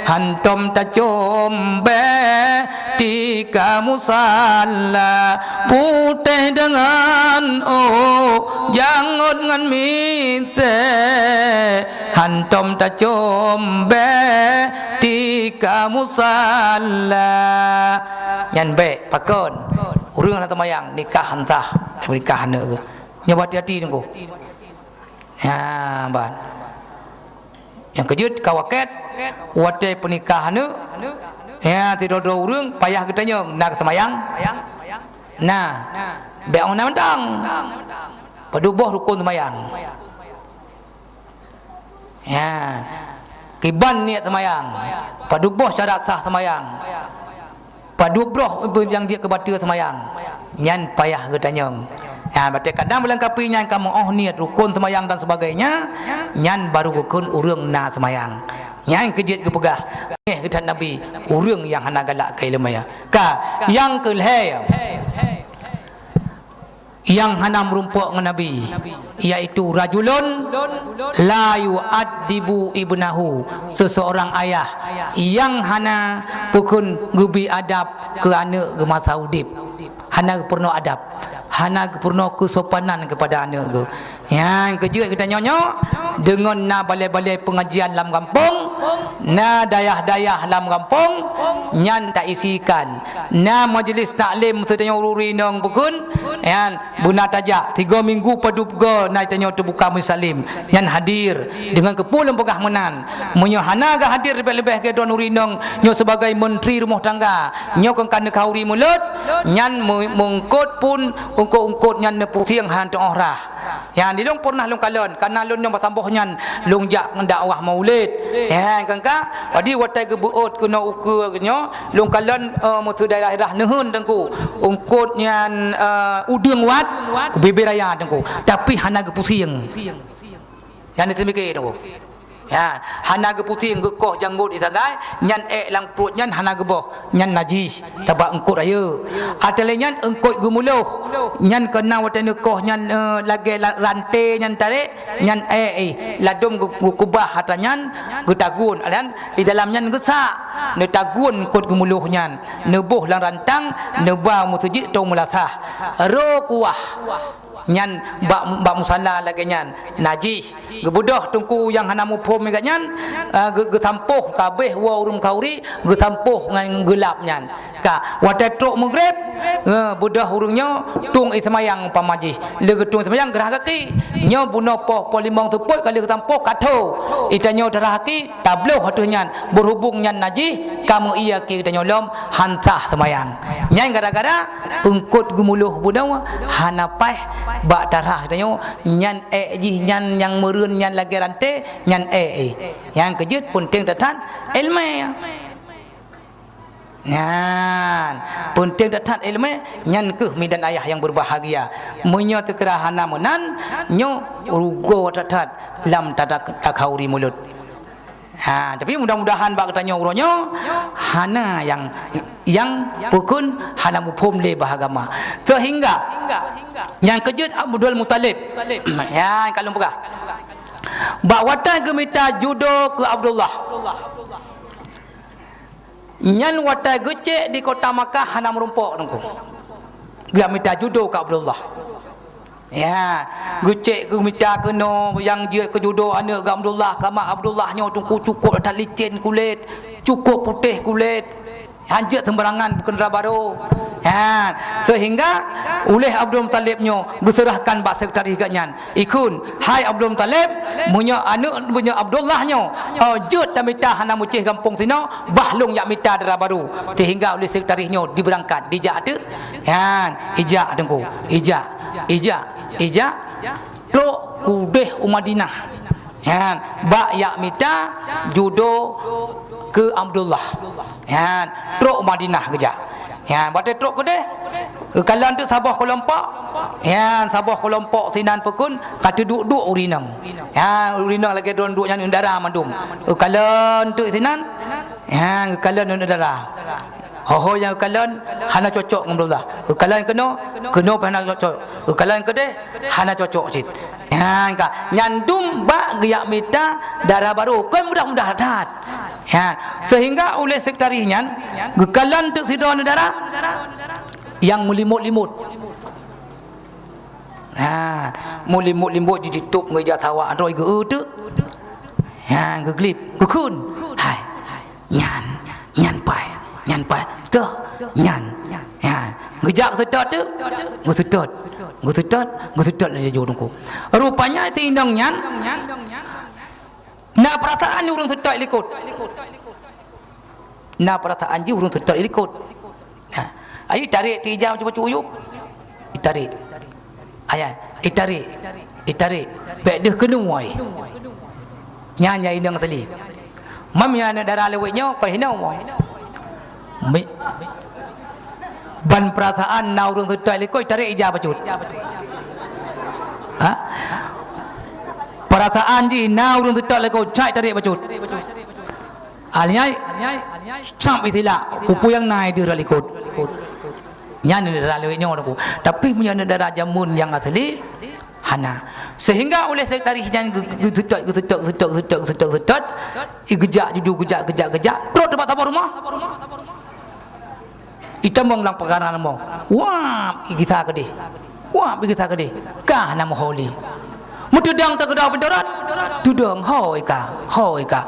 hantom tacom bée tika musala. Putéh deungon ôk, jangôt ngon misée, hantom tacom bée tika musala. Nyan bèk, pakon? Ureuëng hana teumayang, nikah han sah, nikah aneuëk geuh. Nyoe hati-hati teungku. Ha, ban. Nyang keujeuet ka wakét, watée peunikah aneuëk, ya, sidroe-droe ureuëng payah geutanyong, na geuseumayang? Na, bék ôn na mantong. Padub boh rukon seumayang. Ya. Kiban niet seumayang. Padub boh syarat sah seumayang. Padub boh nyang jeuet keu bateue seumayang. Nyan payah geutanyong. Ya, berarti kadang meulangkapi nyan ka meu'oh niet rukon seumayang dan sebagainya, nyan baru geukheun ureuëng na seumayang. Nyan keu jeuet geupeugah, eh, geutan Nabi, ureuëng nyang hana galak keu iéleumé. Ka, nyang keu lhée, nyang hana meurumpok ngon Nabi, yaitu rajulun la yu'addibu ibnahu, seseorang ayah nyang hana peukheun geubi adab keu aneuëk geuh masa udeb, hana geupeurunoe adab, hana geupeurunoe keusopanan keupada aneuëk geuh. Nyan keu jeuet geutanyoe nyoe, deungon na balai-balai peungajian lam gampông, na dayah-dayah lam gampông, nyan taisikan. Na majlis taklim seutanyoe ureuëng inong bukon, nyan beuna tajak. Tiga minggu padub go na tanyoe teubuka majlis taklim. Nyan hadir deungon keupeue lôn peugah meunan. Meunyoe hana geuhadir leubeh-leubeh geuh droe ureuëng inong nyoe sibagai menteri rumoh tangga, nyoe kon ka neukhauri mulod, nyan meu-, meungkot pun ungkot-ungkot nyan neupuseng hana teuoh rhah. Nyan di lôn pernah lôn kalon, karena lôn nyang basamboh nyan lôn jak dakwah maulid. Nyan kan ka, jadi watée geubeuôt keunoe ukeue nyoe, lôn kalon, eh, meuseu daerah-daerah neuheun teungku. Ungkot nyan, eh, udeueng wat, bibé raya teungku. Tapi hana geupuseng. Nyan diseumiké teungku. Ya, hana geupuseng geukoh janggot isagai, nyan ék lam pruet nyan hana geuboh, nyan najih, sabab eungkot rayeuk. Ateueh lé nyan eungkot geumuloh, nyan keunan watée neukoh nyan, eh, lagée la-, ranté nyan tarek, nyan ék, eh, ladôm geu-, geukubah atra nyan, geutagun, dan di dalam nyan geusak, neutagun eungkot geumuloh nyan, neuboh lam rantang, neuba meuseujid tông meulasah. Ro kuah. Nyan bak, bak musala lagée nyan, najih. Geubeudôh teungku nyang hana muphom nibak nyan, eh, geu-, geusampôh kabeh woe ureuëng khauri, geusampôh ngon geulab nyan. Ka, watée trok meugreb, eh, beudôh ureuëng nyoe tueng ie seumayang umpama jih. Lé geutueng ie seumayang geurhah gaki. Nyoe bunoe poh, poh limong teupot ka lheueh geusampôh ka tho. Ie tanyoe tarhah gaki, tabloh ateueh nyan. Beurhubung nyan najih, ka meu-ie gaki geutanyoe lom, han sah seumayang. Nyan gara-gara eungkot geumuloh bunoe hana paih bak tarhah geutanyoe. Nyan ék jih nyan nyang meureun nyan lagée ranté, nyan ék, eh. Nyang keu jeuet peunteng that-that iéleumé. Nyan, peunteng that-that iéleumé, nyan keuh midan ayah nyang beubahgia. Meunyoe teukira hana meunan, nyoe rugoe that-that lam tada-, takhauri mulod. Ha, tapi mudah-mudahan bak geutanyoe uroe nyoe hana nyang, nyang peukon hana muphom lé bah agama. Seuhingga nyang keu jeuet Abdul Muthalib, nyang ka lôn peugah, bak watée geumita judo keu Abdullah, nyan watée geucék di kota Makkah hana meurumpok teungku. Geumita judo keu Abdullah. Ya, geucék geumita keunoe nyang jeuet keu judo aneuëk geuh Abdullah, kama Abdullah nyoe teungku cukôp that licén kulét, cukôp putéh kulét. Han jeuet seumbarangan bukan dara barô. Ya, seuhingga uléh Abdul Muthalib nyoe geuseurahkan bak sekretaris geuh nyan. Ikheun, "Hai Abdul Muthalib, meunyoe aneuëk, meunyoe Abdullah nyoe, oh, jeuet tamita hana meucéh gampông sinoe, bah lôn jak mita dara barô." Seuhingga uléh sekretaris nyoe dibeurangkat, dijak teuk. Nyan, ijak teungku, ijak, ijak, ijak, trok keudeh u Madinah. Nyan, bak jak mita judo keu Abdullah. Nyan, trok u Madinah geujak. Nyan, watée trok keudeh, geukalon teuk saboh keulompok. Nyan, saboh keulompok sinan peukon ka teuduek-duek ureuëng inong. Nyan, ureuëng inong lagée droen duek nyan ngon dara mandum. Geukalon teuk sinan, nyan, geukalon ngon dara. Ho-ho nyang geukalon hana cocok ngon Abdullah. Geukalon keunoe, keunoe pih hana cocok. Geukalon keudeh hana cocok cit. Nyan ka, nyan dum bak geujak mita dara barô. Kon mudah-mudah that. Ha, seuhingga uléh sekretaris nyan geukalon teuk sidroe dara nyang meulimot-limot. Ha, meulimot-limot jititôb ngon ija sawa droe geu teuk. Ha, geuglib, geukheun. Hai. Nyan, nyan paih, nyan paih. Teuh, nyan. Nyan. Geujak geuseutôt teuk, geuseutôt. Geuseutôt, geuseutôt laju teungku. Rupanya si inong nyan na peurasaan ureuëng seutôt likot. Na peurasaan jih ureuëng seutôt likot. Nah, Ai tarek ti ija bacut-bacut u yup. Itarek. Ayah, itarek. Itarek. Bèk deuh keunoe. Nyan nyang inong asli. Mam nyan aneuk dara lewat nyoe, kon hinoe. Mi-, ban peurasaan na ureueng seutôt likot, itarek ija bacut. Ha? Peurasaan jih na ureueng seutôt likot, cak itarek bacut. Alnyai, sam isilak, peue-peue nyang na ideuh rot likot. Nyan aneuk dara lewat nyoe, Teungku. Tapi meunyoe aneuk dara jameun nyang asli, hana. Sehingga oleh seutaréh nyan geu-, geu-, geuseutôt, geuseutôt, geuseutôt, geuseutôt, geuseutôt, i geujak juju, geujak, geujak, geujak, trok teuma saboh rumoh. Itamong lam peukarangan rumoh. Wah, igisa keudeh. Wah, igisa keudeh. Ka hana meuhôi lé. Meuteudong teukeudong pintoe rot. Teudong, hôi ka, hôi ka.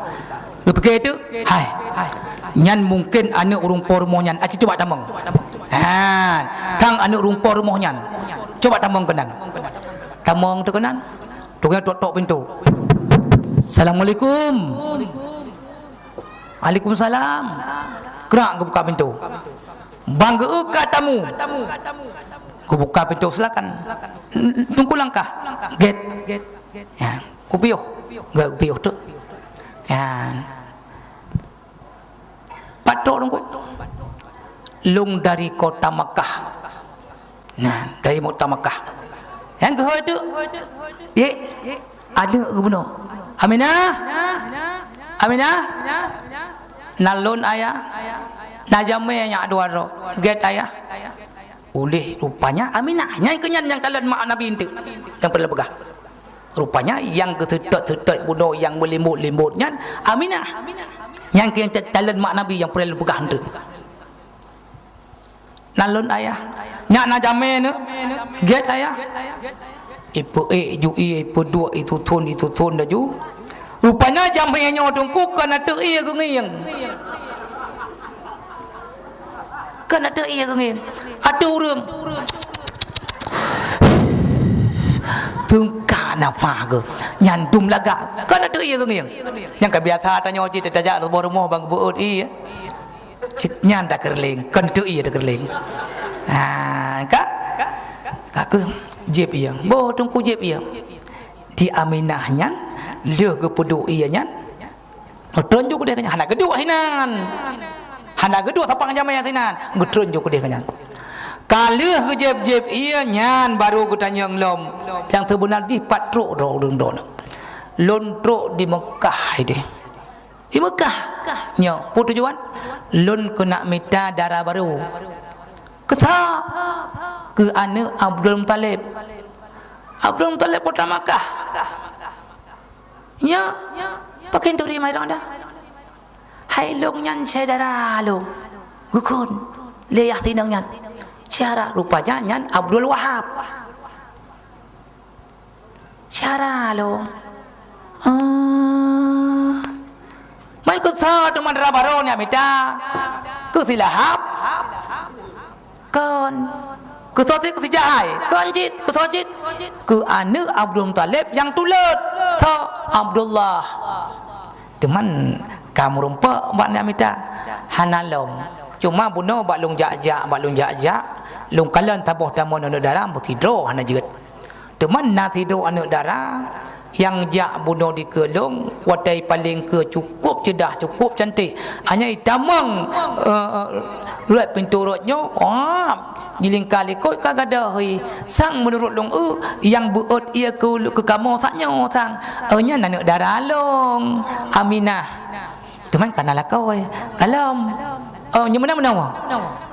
Geupike teuk, hai, hai. Nyan mungken aneuk ureueng po rumoh nyan, aci cuba tamong. Han, kang aneuk ureueng po rumoh nyan. Cuba tamong keunan. Tamong teuk keunan. Tukang tok-tok pintoe. "Assalamualaikum." "Waalaikumsalam." Krak geubuka pintoe. "Bang geu ka tamu." Geubuka pintoe, "Silakan. Teungku langkah." Gét. Ya, kupiôh. Gét kupiôh tu. Ya. "Pat trok Teungku?" "Lôn dari kota Makkah." Nah, dari kota Makkah. Nyang geuhôi tu, ye, aneuk geubunoe. "Aminah! Aminah! Na lôn, Ayah. Na jamé nyak dua droe. Gét, Ayah." Uleh rupanya Aminah. Nyan keuh nyan nyang kalon mak Nabi eunteuk. Nyang peureulée peugah. Rupanya nyang geuseutôt-seutôt bunoe nyang meulimbot-limbot nyan Aminah. Nyan keuh nyang calon mak Nabi nyang peureulée peugah eunteuk. "Na lôn, Ayah. Nyak na jamé neuk. Gét, Ayah." Ipeuék ju ie, ipeuduek, ituthon, ituthon laju. Rupanya jamé nyoe Teungku kon ateueh ie geungieng. Kon ateueh ie geungieng. Ateueh ureueng. Teungka nafah geuh. Nyan dum lagak. Kon ateueh ie geungieng. Nyang ka biasa tanyoe cit tajak saboh rumoh ban geubeuôt ie. Cit nyan takeureuléng, kon ateueh ie takeureuléng. Ha, ka? Ka keuh jieb ie. Boh Teungku jieb ie. Di Aminah nyan, lheueh geupeuduek ie nyan, geutreun ju keudeh keu nyan. Hana geuduek hinan. Hana geuduek sapang jamé sinan. Geutreun ju keudeh keu nyan. Ka lheueh geujieb-jieb ie nyan, baru geutanyong lom. Nyang seubeuna jih pat trok droe ureueng droeneuh. "Lôn trok di Meukah ideh." "Di Meukah? Nyoe, peue tujuan?" "Lôn keuneuk mita dara barô. Keu sa? Keu aneuk Abdul Muthalib." "Abdul Muthalib kota Makkah?" "Nyoe, pakon turi mairong dah?" "Hai lôn nyan syedara lôn. Geukheun lé yah sinong nyan. Syedara, rupanya nyan Abdul Wahab." "Syedara lôn." "Oh. Man keu soe teuma dara barô nyan mita? Keu si Lahab?" "Kon." "Keu soe cit, keu si Jahai?" "Kon cit, keu soe cit?" "Keu aneuk Abdul Muthalib nyang tulôt, soe Abdullah." "Teuma ka meurumpok bak nyan mita?" "Hana lom. Cuma bunoe bak lôn jak-jak, bak lôn jak-jak, lôn kalon saboh tamong aneuk dara meusidroe hana jeuet. Teuma na sidroe aneuk dara nyang jak bunoe dikeue lôn, watèe paleng keue cukôp ceudah, cukôp cantik. Hana itamong, eh, eh, rot pintoe rot nyoe, oh, jilingka likot ka gadôh ie. Sang meunurot lôn, eh, nyang beuôt ie keu, keu kamoe sak nyoe sang. Eh, nyan aneuk dara lôn, Aminah." Teuma ka na lakoe, "Kalom." "Oh, nyoe meunan meunoe?"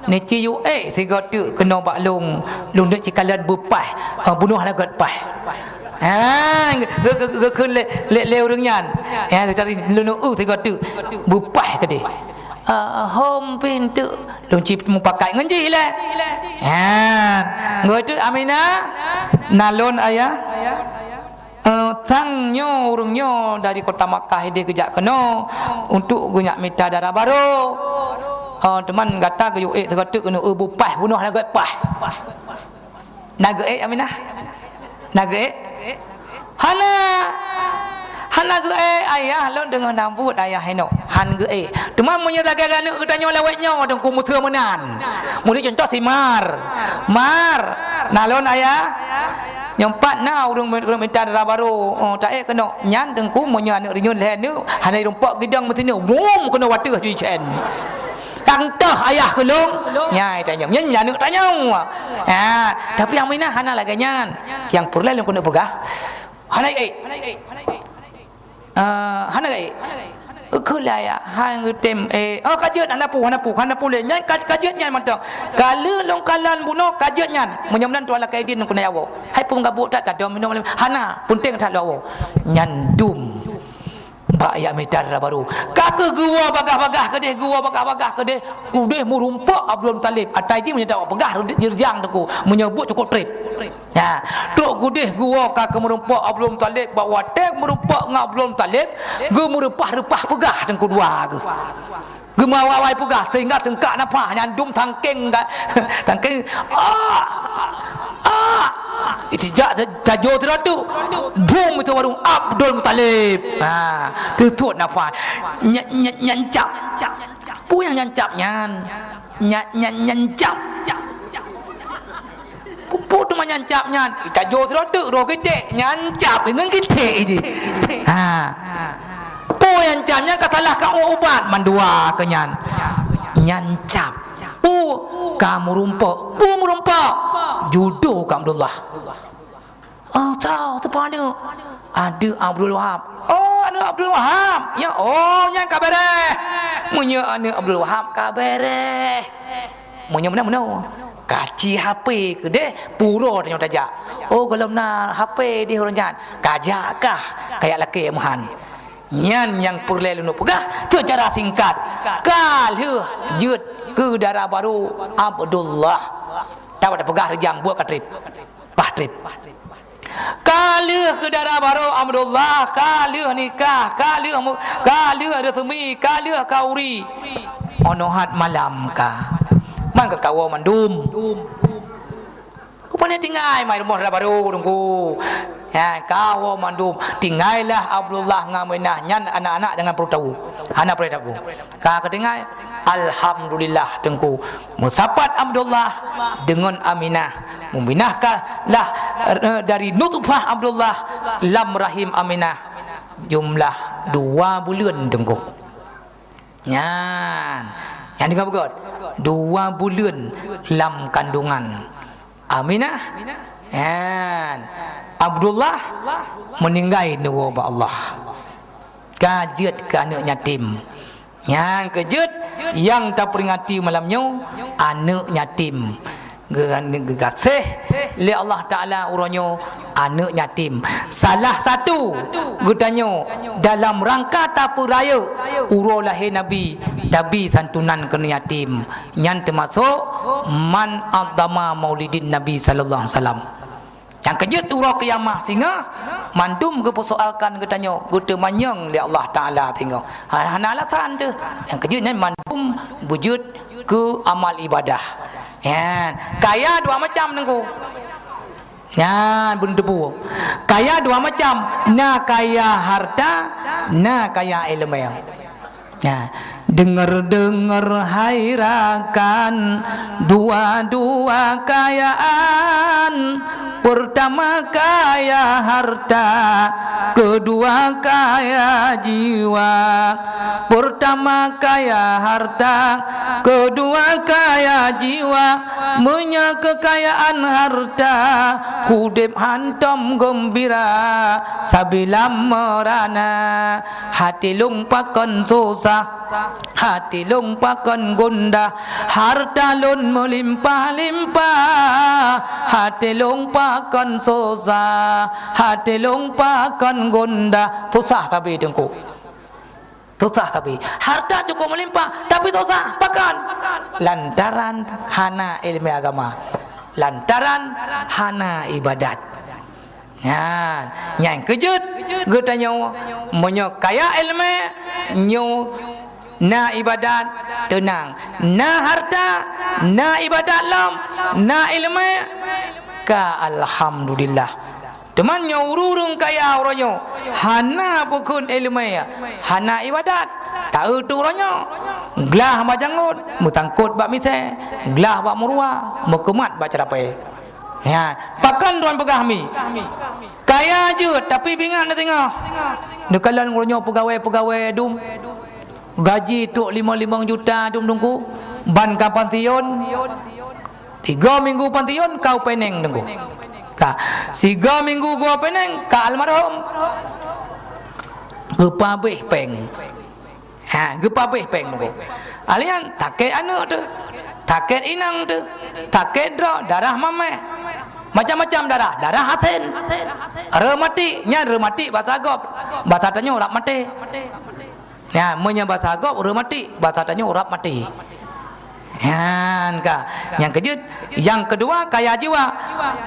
"Neuci yue ék sigoe teuk keunoe bak lôn, lôn neuk cikalon beupaih, oh, bunoe hana gét paih." Ha, geu-, geu-, geukheun lé, lé, lé ureueng nyan. Ya, teucari lôn eu sigoe teuk beupaih keudeh. "Eh, hom pih teuk, lôn ci mupakat ngon jih lé." Ha, geukheun teuk Aminah, "Na lôn, Ayah." "Eh, sang nyoe ureueng nyoe dari kota Makkah ideh geujak keunoe untuk geunyak mita dara barô. Eh, teuma gata geuyue ék sigoe teuk keunoe, eh, beupaih bunoe hana gét paih." "Na geuék, Aminah? Na geuék?" "Hana." Hana geuék ayah lôn deungon nabut ayah inoe. Han geuék. Teuma meunyoe lagèe aneuk geutanyoe lawét nyoe teungku meuseu meunan. Meunyoe contoh si Mar. Mar, na lôn ayah. Nyoe pat na ureueng, ureueng mita dara barô. Oh, taék keunoe. Nyan teungku meunyoe aneuk reunyeun lhèe neuk, hana jirumpok gidong meusineuk. Bum keunoe watèe jicen. Tang toh ayah keu lôn. Nyan tanyoe. Nyan aneuk tanyoe. Ha, tapi Aminah hana lagèe nyan. Nyang peureulèe lôn keuneuk peugah. Hana ék. Eh, hana ék. Keu laya, han geutem, eh, oh, ka jeuet, hana peue, hana peue, hana peue lé. Nyan ka, ka jeuet nyan mantong. Ka lheueh lôn kalon bunoe, ka jeuet nyan. Meunyoe meunan tuan lakèe idin keuneuk awoe. Hai peue gabuk that, tadom minong lé. Hana, peunteng that lôn awoe. Nyan dum. Bak jak mita dara barô. Ka keuh geuwoe bagah-bagah keudeh, geuwoe bagah-bagah keudeh. Udeh meurumpok Abdul Muthalib. Atai jih meunyoe tapeugah reujang teungku. Meunyoe buet cukôp trép. Nyan, trok keudeh geuwoe ka keu meurumpok Abdul Muthalib, bak watèe meurumpok ngon Abdul Muthalib, geumeureupah-reupah peugah teungku dua geuh. Geumawai-wai peugah sehingga seungkak nafah nyan dum tangkeng ga-, tangkeng, ah! Ah! Sijak ta-, tajô sidroe teuk, bum itu warong Abdul Muthalib. Ha, teutot nafah. Nya-, nya-, nyancap. Peue nyang nyancap nyan? Nya-, nya-, nyancap. Peue teuma nyancap nyan? Tajô sidroe teuk roh geutek, nyancap ngon geutek jih. Ha. Peue nyancap nyan ka salah ka ubat mandua keu nyan. Nyancap. Peue ka meurumpok? Peue meurumpok? Judo keu Abdullah. Oh, tau, teupeu aneuk. Aneuk Abdul Wahab. Oh, aneuk Abdul Wahab. Ya, oh, nyan ka beureh. Meunyoe aneuk Abdul Wahab ka beureh. Meunyoe meunan, meunan. Kaci H P keudeh, pura tanyoe tajak. Oh, gohlom na H P di ureueng nyan. Kajak kah? Kajak lakèe meuhan. Nyan nyang peureulèe lôn peugah seucara singkat. Ka lheueh jeuet keu dara barô Abdullah. Tawa tapeugah reujang buet ka trép. Bah trép. Ka lheueh keu dara barô Abdullah, ka lheueh nikah, ka lheueh mu-, ka lheueh resmi, ka lheueh kauri. Onoh hat malam ka. Man ka kawoe mandum. Rupanya tinggai mai rumoh dara barô teungku. Ya, kawoe mandum. Tingailah Abdullah ngon Aminah nyan anak-anak jangan perlu tahu. Hana perlu tahu. Ka keutinggai, alhamdulillah teungku. Meusapat Abdullah deungon Aminah. Meuminah ka lah, eh, dari nutfah Abdullah lam rahim Aminah jumlah dua buleuen teungku. Nyan, nyan deungö beugöt. Dua buleuen lam kandungan Aminah. Nyan, Abdullah meuninggai neuwoe bak Allah. Ka jeuet keu aneuk yatim. Nyang keujeuet nyang taperingati malam nyoe, aneuk yatim. Geu-, geugaséh lé Allah Taala uroe nyoe aneuk yatim. Salah satu geutanyoe dalam rangka tapeurayeuk uroe lahé Nabi, tabi santunan keu aneuk yatim. Nyan teumasok man adzama maulidin Nabi sallallahu alaihi wasallam. Nyang keujeuet uroe kiamat singoh, mandum geupeusoalkan geutanyoe, geuteumanyong lé Allah Taala singoh. Ha, hana alasan teuh. Nyang keujeuet nyan mandum beujeuet keu amal ibadah. Nyan, kaya dua macam teungku. Nyan, beuneuteupeu. Kaya dua macam, na kaya harta, na kaya ileumèe. Nah, deungar-deungar hai rakan, dua-dua kayaan, pertama kaya harta, kedua kaya jiwa. Pertama kaya harta, kedua kaya jiwa. Meunyoe keukayaan harta, udeb hantom geumbira sabe lam meurana. Até lôn pakon susah, até lôn pakon gundah, harta lôn meulimpah-limpah. Até lôn pakon susah, até lôn pakon gundah. Susah sabe teungku. Susah sabe. Harta cukup meulimpah, tapi susah. Pakon? Lantaran hana ileumèe agama. Lantaran hana ibadat. Nyan, nyang keujeuet geutanyoe, meunyoe kaya ileumèe, nyoe na ibadat, teunang. Na harta, na ibadat lom, na ileumèe, ka alhamdulillah. Teuma nyoe ureuëng kaya uroe nyoe hana peukheun iéleumé, hana iébadat. Taeu tu uroe nyoe, glah bak jangôt, meusangkot bak misée, glah bak meuruwa, meukeumat bak ceurapée. Ya, pakon droen peugah mi? Kaya jeuet, tapi bingat na singoh. Neukalon uroe nyoe peugawée-peugawée dum. Gaji trok limong-limong juta dum Teungku, ban ka pensiun. Tiga minggu pensiun ka u peneng Teungku. Ka, siga minggu geuh peneng ka almarhum. Geupabeh peng. Ha, geupabeh peng Teungku. Alian takét aneuk teuh, takét inong teuh, takét droe, darah mameh. Macam-macam darah, darah asen. Reumatik, nyan reumatik basa gob. Basa tanyoe rab maté. Ya, meunyoe basa gob reumatik, basa tanyoe rab maté. Nyan ka. Nyang keujeuet, nyang keudua kaya jiwa.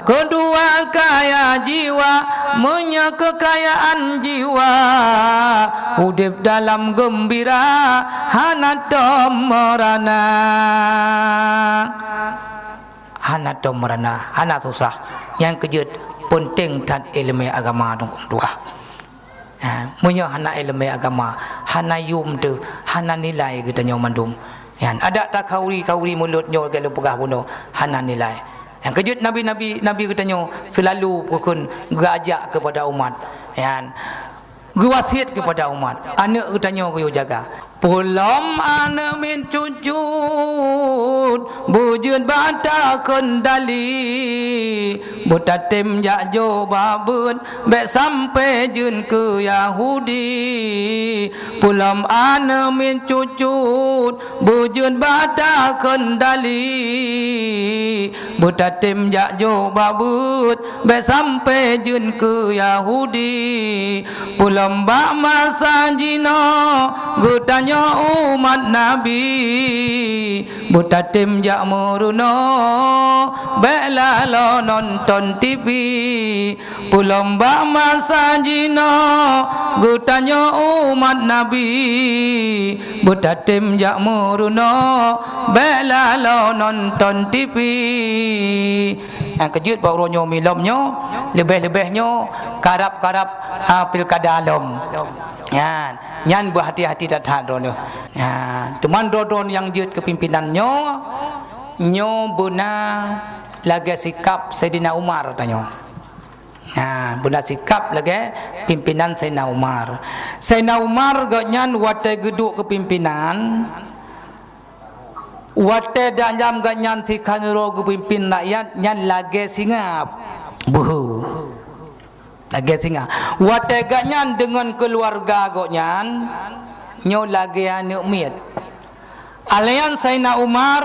Keudua kaya jiwa, meunyoe keukayaan jiwa, udeb dalam geumbira, hana tom meurana. Hana tom meurana, hana susah. Nyang keujeuet, peunteng that iéleumé agama dong dua. Ha, meunyoe hana iéleumé agama, hana yum teuh, hana nilai geutanyoe mandum. Nyan, adak takhauri-khauri mulod nyoe lagée lôn peugah bunoe, hana nilai. Nyang keujeuet nabi-nabi, nabi geutanyoe seulalu peukheun geuajak keupada umat. Nyan, geuwasiet keupada umat, aneuk geutanyoe geuyue jaga. Peulom aneuk miet cucut, beujeuet bak takeundali. Beutatem jak jo babeuet, bék sampoe jeuet keu Yahudi. Peulom aneuk miet cucut, beujeuet bak takeundali. Beutatem jak jo babeuet, bék sampoe jeuet keu Yahudi. Peulom bak masa jinoe geutanyoe umat Nabi, beutatem jak meurunoe, bék laloe nonton T V. Peulom bak masa jinoe geutanyoe umat Nabi, beutatem jak meurunoe, bék laloe nonton T V. Nyang keujeuet bak uroe nyoe milom nyoe, leubeh-leubeh nyoe karab-karab, a, pilkada lom. Nyan, nyan beuhati-hati that-that droeneuh. Nyan, teuma droe-droe nyang jeuet keu pimpinan nyoe, nyoe beuna lagée sikap Saidina Umar tanyoe. Nah, beuna sikap lagée pimpinan Saidina Umar. Saidina Umar gobnyan watée geuduek keu pimpinan, watée dalam gobnyan sikhanuro geupimpin rakyat nyan lagée singa beuhe. Lagée singa. Watée gobnyan deungon keuluwarga gobnyan nyoe lagée aneuk miet. Alian Saidina Umar,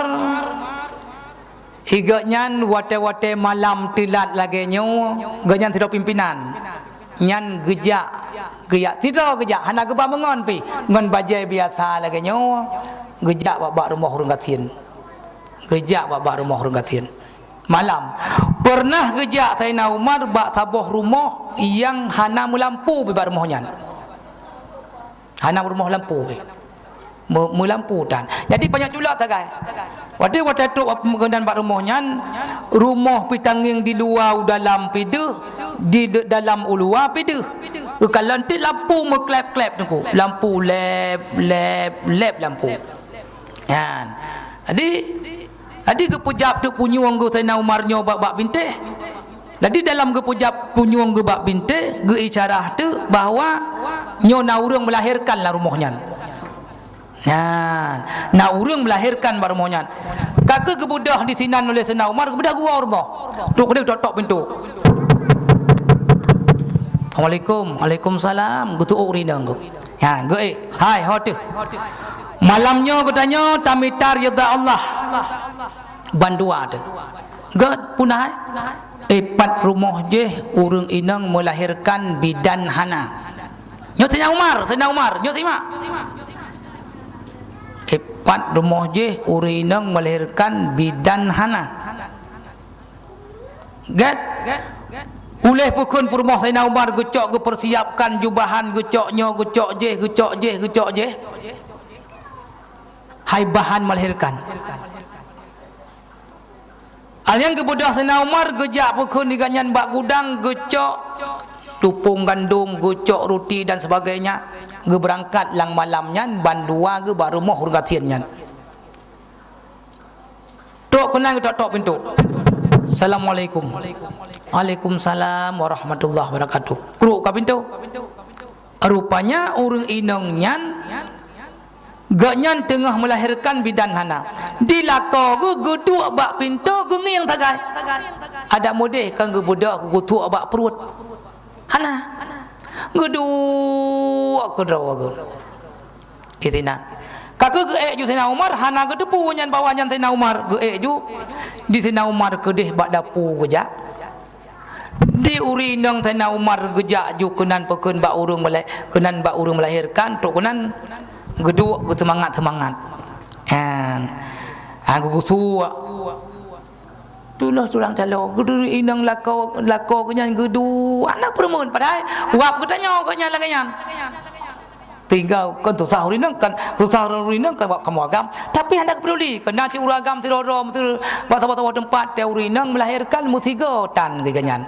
i gobnyan watée-watée malam teulat lagée nyoe, gobnyan sidroe pimpinan. Nyan geujak, geujak, sidroe geujak, hana geuba meungon pih, ngon bajée biasa lagée nyoe, geujak bak, bak rumoh ureuëng gasien. Geujak bak, bak rumoh ureuëng gasien. Malam. Peureunah geujak Saidina Umar bak saboh rumoh nyang hana meulampu bak rumoh nyan. Hana rumoh lampu. Meu-, meulampu tan. Jadi, panyöt culok sagai. Watée, watée trok meukeunong bak rumoh nyan, rumoh pih tangieng di luwa u dalam pih deuh, di de-, dalam u luwa pih deuh. Geukalon teuk lampu meukleb-kleb Teungku. Lampu leb, leb, leb lampu. Nyan. Jadi, jadi geupeujab teuk punyueng geuh Saidina Umar nyoe bak, bak bintéh. Jadi dalam geupeujab punyueng geuh bak bintéh, geuisyarah teuk bahwa nyoe na ureuëng meulahérkan lam rumoh nyan. Nyan, na ureuëng meulahérkan bak rumoh nyan. Ka kheueh geubeudôh disinan ulée Saidina Umar, geubeudôh geuwoe u rumoh. Trok keudeh tok-tok pintoe. "Assalamualaikum." "Waalaikumsalam." Geutuok ureuëng inong geuh. Nyan, geuék. "Hai, ho teuh. Malam nyoe geutanyoe tamita ridha Allah." Bandua teuh. Gét punah, eh? Eh, pat rumoh jih ureuëng inong meulahérkan bidan hana. Nyoe Saidina Umar, Saidina Umar, nyoe simak. Eh, pat rumoh jih ureuëng inong meulahérkan bidan hana. Gét, uléh peukheun peurumoh Saidina Umar geucok, geupeusiapkan jubahan, geucok nyoe, geucok jih, geucok jih, geucok jih. Hai bahan meulahérkan. Alheuh nyan geubeudôh Saidina Umar geujak peukheun di gobnyan bak gudang, geucok tupông gandong, geucok ruti dan sebagainya. Geubeurangkat lam malam nyan, ban dua geuh bak rumoh ureuëng gasien nyan. Trok keunan geutok-tok pintoe. "Assalamualaikum." "Waalaikumsalam warahmatullahi wabarakatuh." Kruk ka pintoe. Rupanya ureuëng inong nyan, gobnyan teungoh meulahérkan bidan hana. Di lakoe geuh geuduek bak pintoe geungieng sagai. Adak meudeh kan geubeudôh geutuek bak pruet. Hana. Geuduek keudroe geuh. Di sinan. Ka keuh geuék ju Saidina Umar, hana geuteupeue nyan bahwa nyan Saidina Umar. Geuék ju di Saidina Umar keudeh bak dapu geujak. Di ureuëng inong Saidina Umar geujak ju keunan peukheun bak ureuëng meula-, keunan bak ureuëng meulahérkan, trok keunan geuduek geuseumangat-seumangat. Han. Ha, geugusuek. Tuloh tulang calo, geuduek inong lakoe, lakoe geuh nyan geuduek, hana peureumeun, padahai wab geutanyoe geuh nyan lagée nyan. Tinggai kon susah ureuëng inong, kan susah ureuëng inong kan wab kamoe agam, tapi hana geupeduli, keunan cit ureuëng agam sidroe-droe meuteumé bak saboh-saboh teumpat, teuh ureuëng inong meulahérkan meusigoe tan geuh nyan.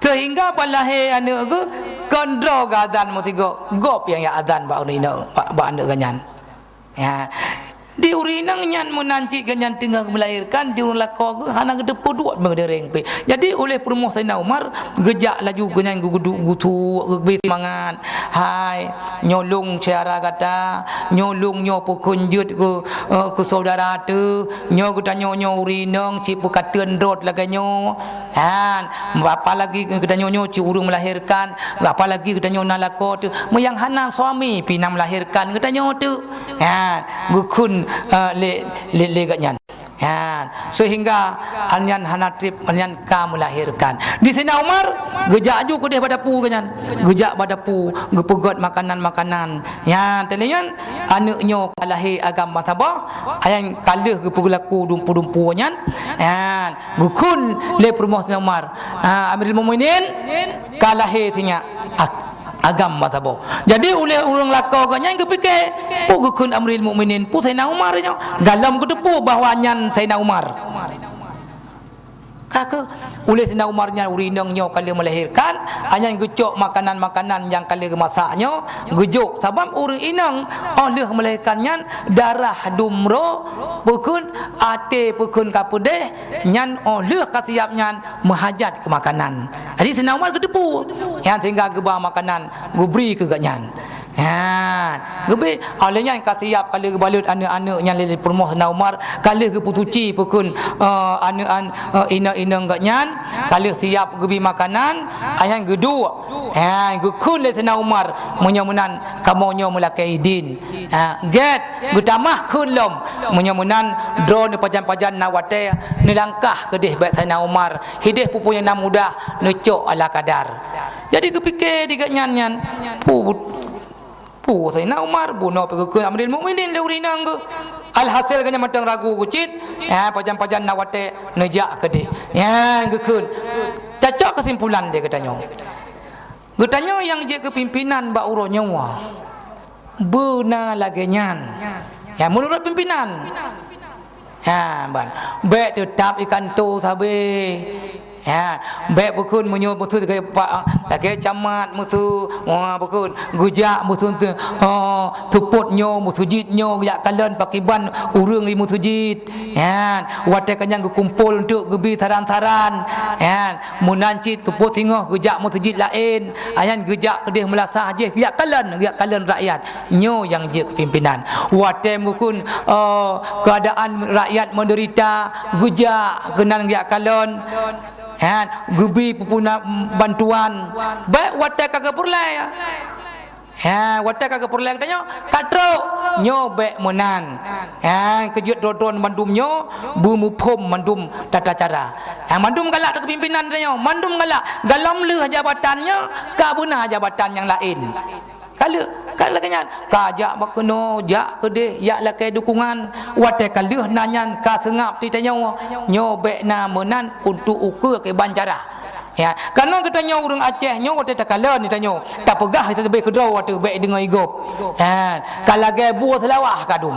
Seuhingga ban lahé aneuëk geuh, kon droe geuh azan meusigoe, gob nyang jak azan bak ureuëng inong, bak, bak aneuëk geuh nyan. Ya. Di ureuëng inong nyan meunan cit geuh nyan teungoh meulahérkan, di ureuëng lakoe geuh hana geuteupeue duek meudeuréng pih. Jadi, uléh peurumoh Saidina Umar, geujak laju geuh nyan geugudu-, geugusuek, geubri seumangat. "Hai, nyoe lôn syedara gata, nyoe lôn nyoe peukheun jeuet keu, eh, keu syedara teuh, nyoe geutanyoe nyoe ureuëng inong cit peukateuen rot lagée nyoe." Han, apalagi geutanyoe nyoe cit ureuëng meulahérkan, apalagi geutanyoe na lakoe teuh, meunyo hana suami pih na meulahérkan geutanyoe teuh. Han, geukheun, eh, lé, lé, lé gobnyan. Han, seuhingga awaknyan hana treb, awaknyan ka meulahérkan. Di Saidina Umar, geujak ju keudeh bak dapu gobnyan. Geujak bak dapu, geupeugét makanan-makanan. Nyan, teuh lheueh nyan, aneuëk nyoe ka lahé agam ban saboh, nyan ka lheueh geupeulaku dumpeue-dumpeue nyan. Nyan, geukheun lé peurumoh Saidina Umar, "Ah, Amirul Mukminin, ka lahé sinyak ag-, agam ban saboh." Jadi, uléh ureuëng lakoe geuh nyan geupike, peue geukheun Amirul Mukminin, peue Saidina Umar nyoe? Golom geuteupeue bahwa nyan Saidina Umar. Ka keuh, uléh Saidina Umar nyan ureuëng inong nyoe ka lheueh meulahérkan, awaknyan geucok makanan-makanan nyang ka lheueh geumasak nyoe, geujok, sabab ureuëng inong óh lheueh meulahérkan nyan darah dumro, peukheun até peukheun ka peudeh, nyan óh lheueh ka siap nyan meuhajat keu makanan. Jadi Saidina Umar geuteupeue, nyan sehingga geuba makanan geubri keu gobnyan. Ha, geubri, óh lheueh nyan ka siap ka lheueh geubalot aneuëk-aneuëk nyan lé peurumoh Saidina Umar, ka lheueh geupeusuci peukheun, eh, aneuëk an-, eh, inong-inong gobnyan, ka lheueh siap geubri makanan, awaknyan geuduek. Ha, geukheun lé Saidina Umar, "Meunyoe meunan, kamoe nyoe meulakée idin." Ha, gét, geutamah kheun lom. Meunyoe meunan, droeneuh pajan-pajan na watée neulangkah keudeh bak Saidina Umar, hideh peue-peue nyang na mudah neucok ala kadar. Jadi geupike di gobnyan nyan, peue, peue Saidina Umar, bunoe pih geukheun Amirul Mukminin lé ureuëng inong geuh. Alhasil gobnyan mantong ragu geucit, ha, pajan-pajan na watée neujak keudeh. Nyan geukheun. Tacok keusimpulan lé geutanyoe. Geutanyoe nyang jeuet keu pimpinan bak uroe nyoe, beuna lagée nyan. Ya, meunurot pimpinan. Ha, ban. Bék teutap ikanto sabe. Ha, bék peukheun meunyoe meusu lagée pak, lagée camat meusu, wah, peukheun geujak meusu tu, oh, seupôt nyoe, meuseujid nyoe, geujak kalon pakriban ureuëng di meuseujid. Nyan, watée ka nyan geukumpol untuk geubri saran-saran. Nyan, meunan cit seupôt singoh geujak meuseujid laén. Nyan geujak keudeh meulasah jih, geujak kalon, geujak kalon rakyat. Nyoe nyang jeuet keu pimpinan. Watée meukeun, eh, keuadaan rakyat meudeurita, geujak keunan geujak kalon. Nyan, geubri peupuna bantuan. Bék watée ka geupeureulée. Ha, watée ka geupeureulée geutanyoe, ka trok, nyoe bék meunan. Ha, keujeuet droe-droe bandum nyoe, beumuphom mandum tata cara. Ha, mandum galak keu pimpinan tanyoe, mandum galak. Golom lheueh jabatan nyoe, ka beuna jabatan nyang laén. Ka lheueh, ka lagée nyan. Ka jak bak keunoe, jak keudeh, jak lakée dukungan. Watée ka lheueh na nyan ka seungab di tanyoe, nyoe bék na meunan untuk ukeue keu ban cara. Ya, kareuna geutanyoe ureuëng Aceh nyoe watée takalon di tanyoe, tapeugah teuleubeh keudroe watée bék deungoe igob. Ha, ka lagée buet seulawah kadum.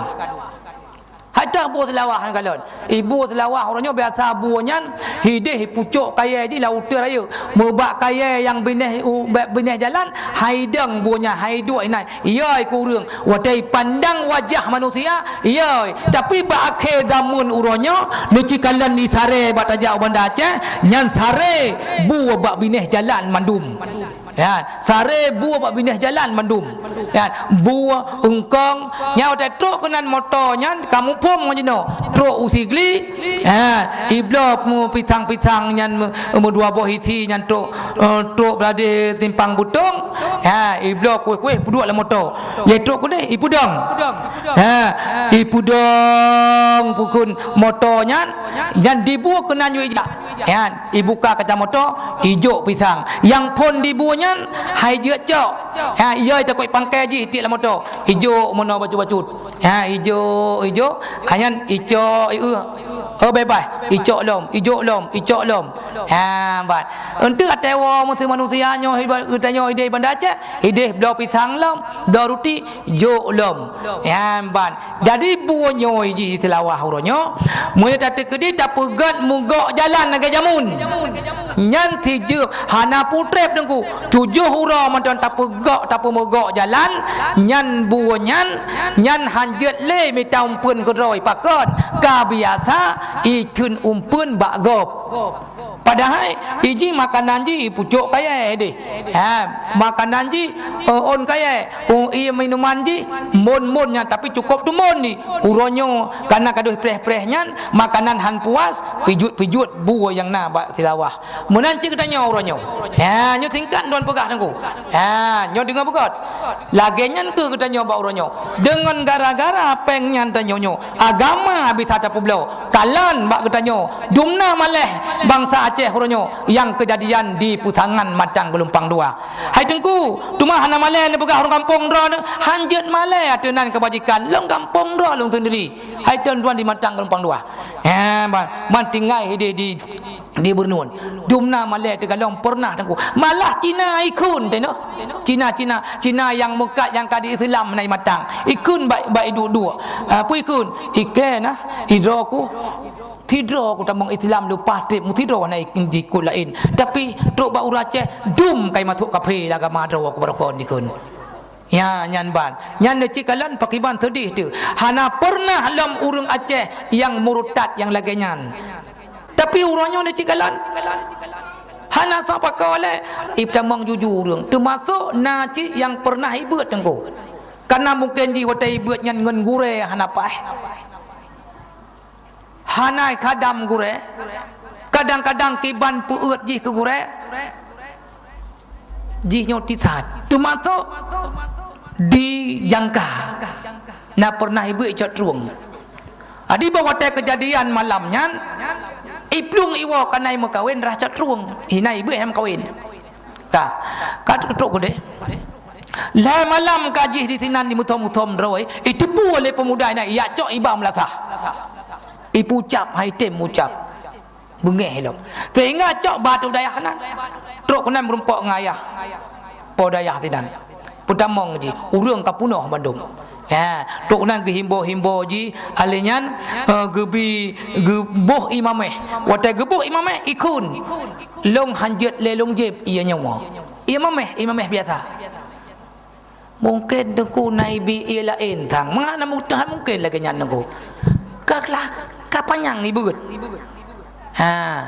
Hai teuh buet seulawah nyan kalon. Ibuet seulawah uroe nyoe biasa buet nyan hideh pucok kayèe jih lam uteuen rayeuk. Meubak kayèe nyang binéh u-, bak binéh jalan, hai dong buet nyan, hai duek inan. Iyoi keu ureueng, watèe pandang wajah manusia, iyoi. Tapi bak akhé zameun uroe nyoe, neucikalon disaré bak tajak u Banda Aceh, nyan saré buet bak binéh jalan mandum. Ya, saré buet bak binéh jalan mandum. Ya, buet eungkong, nyan watèe trok keunan moto nyan ka muphom ngon jinoe. Trok u Sigli, ya, ibloe mu pisang-pisang nyan me-, meudua boh isi nyan trok, eh, trok bladeh simpang Butong. Ya, ibloe kuéh-kuéh peuduek lam moto. Jai trok keudeh, ipeudong. Ha, ipeudong pukon moto nyan, nyan dibuet keunan yue ijak. Nyan, ibuka kaca moto, ijok pisang. Nyang phon dibuet nyan, hai jeuet cok. Ha, iyoi takot pangkai jih tiek lam moto. Ijok meunoe bacut-bacut. Ha, ijok, ijok. Ha, nyan icok, ieu. Oh, beubaih. Icok lom, ijok lom, icok lom. Ha, ban. Enteuk até woe meusti manusia nyoe, iba-, geutanyoe ideh Banda Aceh, ideh bloe pisang lom, bloe ruti, jok lom. Nyan ban. Jadi buet nyoe jih seulawah uroe nyoe, meunyoe tateukeudi tapeugöt mugok jalan lagèe jameun. Nyan sijeuh hana putrép Teungku. Tujoh uroe mantong tapeugok, tapeumugok jalan, nyan buet nyan, nyan hanjeuet lé mita umpeuen keudroe pakon, ka biasa itheun umpeuen bak gob. Padahai ijih makanan jih ipucok kayèe deh. Ha, makanan jih, eh, ôn kayèe, ôn ié minuman jih, mon-mon nyan tapi cukôp tumbon jih. Uroe nyoe kana ka deuh preh-preh nyan, makanan han puas, pijuet-pijuet buet nyang na bak seulawah. Meunan cit geutanyoe uroe nyoe. Ha, nyoe singkat lôn peugah Teungku. Ha, nyoe deungö beugöt. Lagèe nyan keuh geutanyoe bak uroe nyoe. Deungon gara-gara pèng nyan tanyoe nyoe, agama bisa tapeubloe. Kalon bak geutanyoe, dumna maléh bansa Aceh uroe nyoe nyang keujadian di Peusangan Matang Geulumpang Dua. Hai Teungku, teuma hana maléh neupeugah ureueng gampông droeneuh, hanjeuet maléh ateueh nan keubajikan lôn gampông droe lôn seundiri. Hai tuan-tuan di Matang Geulumpang Dua. Eh, ban, ban tinggai ideh di di Beureunuen. Dumna maléh teugalong peureunah Teungku. Malah Cina ikheun teunoh. Cina, Cina, Cina nyang meukat nyang ka di Islam na i Matang. Ikheun bak, bak iduek-duek. Ah, peue ikheun? Ikheun nah, idroe ku. Sidroe ku tamong Islam leupah trép meusidroe na i-, di ikheun laén. Tapi trok bak ureueng Aceh, dum kai masôk kafé lam agama droe ku baroe kon ikheun. Ya, nyan ban. Nyan neucikalon pakiban seudeh teuh. Hana peureunah lom ureueng Aceh nyang murtad nyang lagèe nyan. Tapi uroe nyoe neucikalon. Hana soe pakoe lé, itamong juju ureueng. Teumasok na cit nyang peureunah ibeuet Teungku. Kareuna mungken jih watèe ibeuet nyan ngon gurèe hana paih. Hana khadam gurèe, kadang-kadang kiban peuet jih keu gurèe, jih nyoe tisat. Teumasok di Jangka, na peureunah ibeuet icok trueng. Jadi bak watèe keujadian malam nyan, iplueng iwoe kana imeukawen rhah cok trueng, hina ibeuet han meukawen. Ka, ka trok keudeh. Lhèe malam ka jih disinan di muthom-muthom droe, iteupeue lé peumuda nyan, ijak cok iba meulasah. Ipucap, hai tem mucap. Beungéh lom. Sehingga cok bak dayah nan. Trok keunan meurumpok ngon ayah po dayah sinan. Peutamong jih, ureueng ka peunoh bandum. Ha, trok keunan geuhimbô-himbô jih, alèh nyan, eh, geubi, geuboh ié maméh. Watèe geuboh ié maméh, ikheun. Lôn hanjeuet lé lôn jieb ié nyoe. Ié maméh, ié maméh biasa. Mungken Teungku na ibi ié laén sang. Meuhana mutah mungken lagèe nyan Teungku. Ka lah, ka panyang ibeuet. Ha.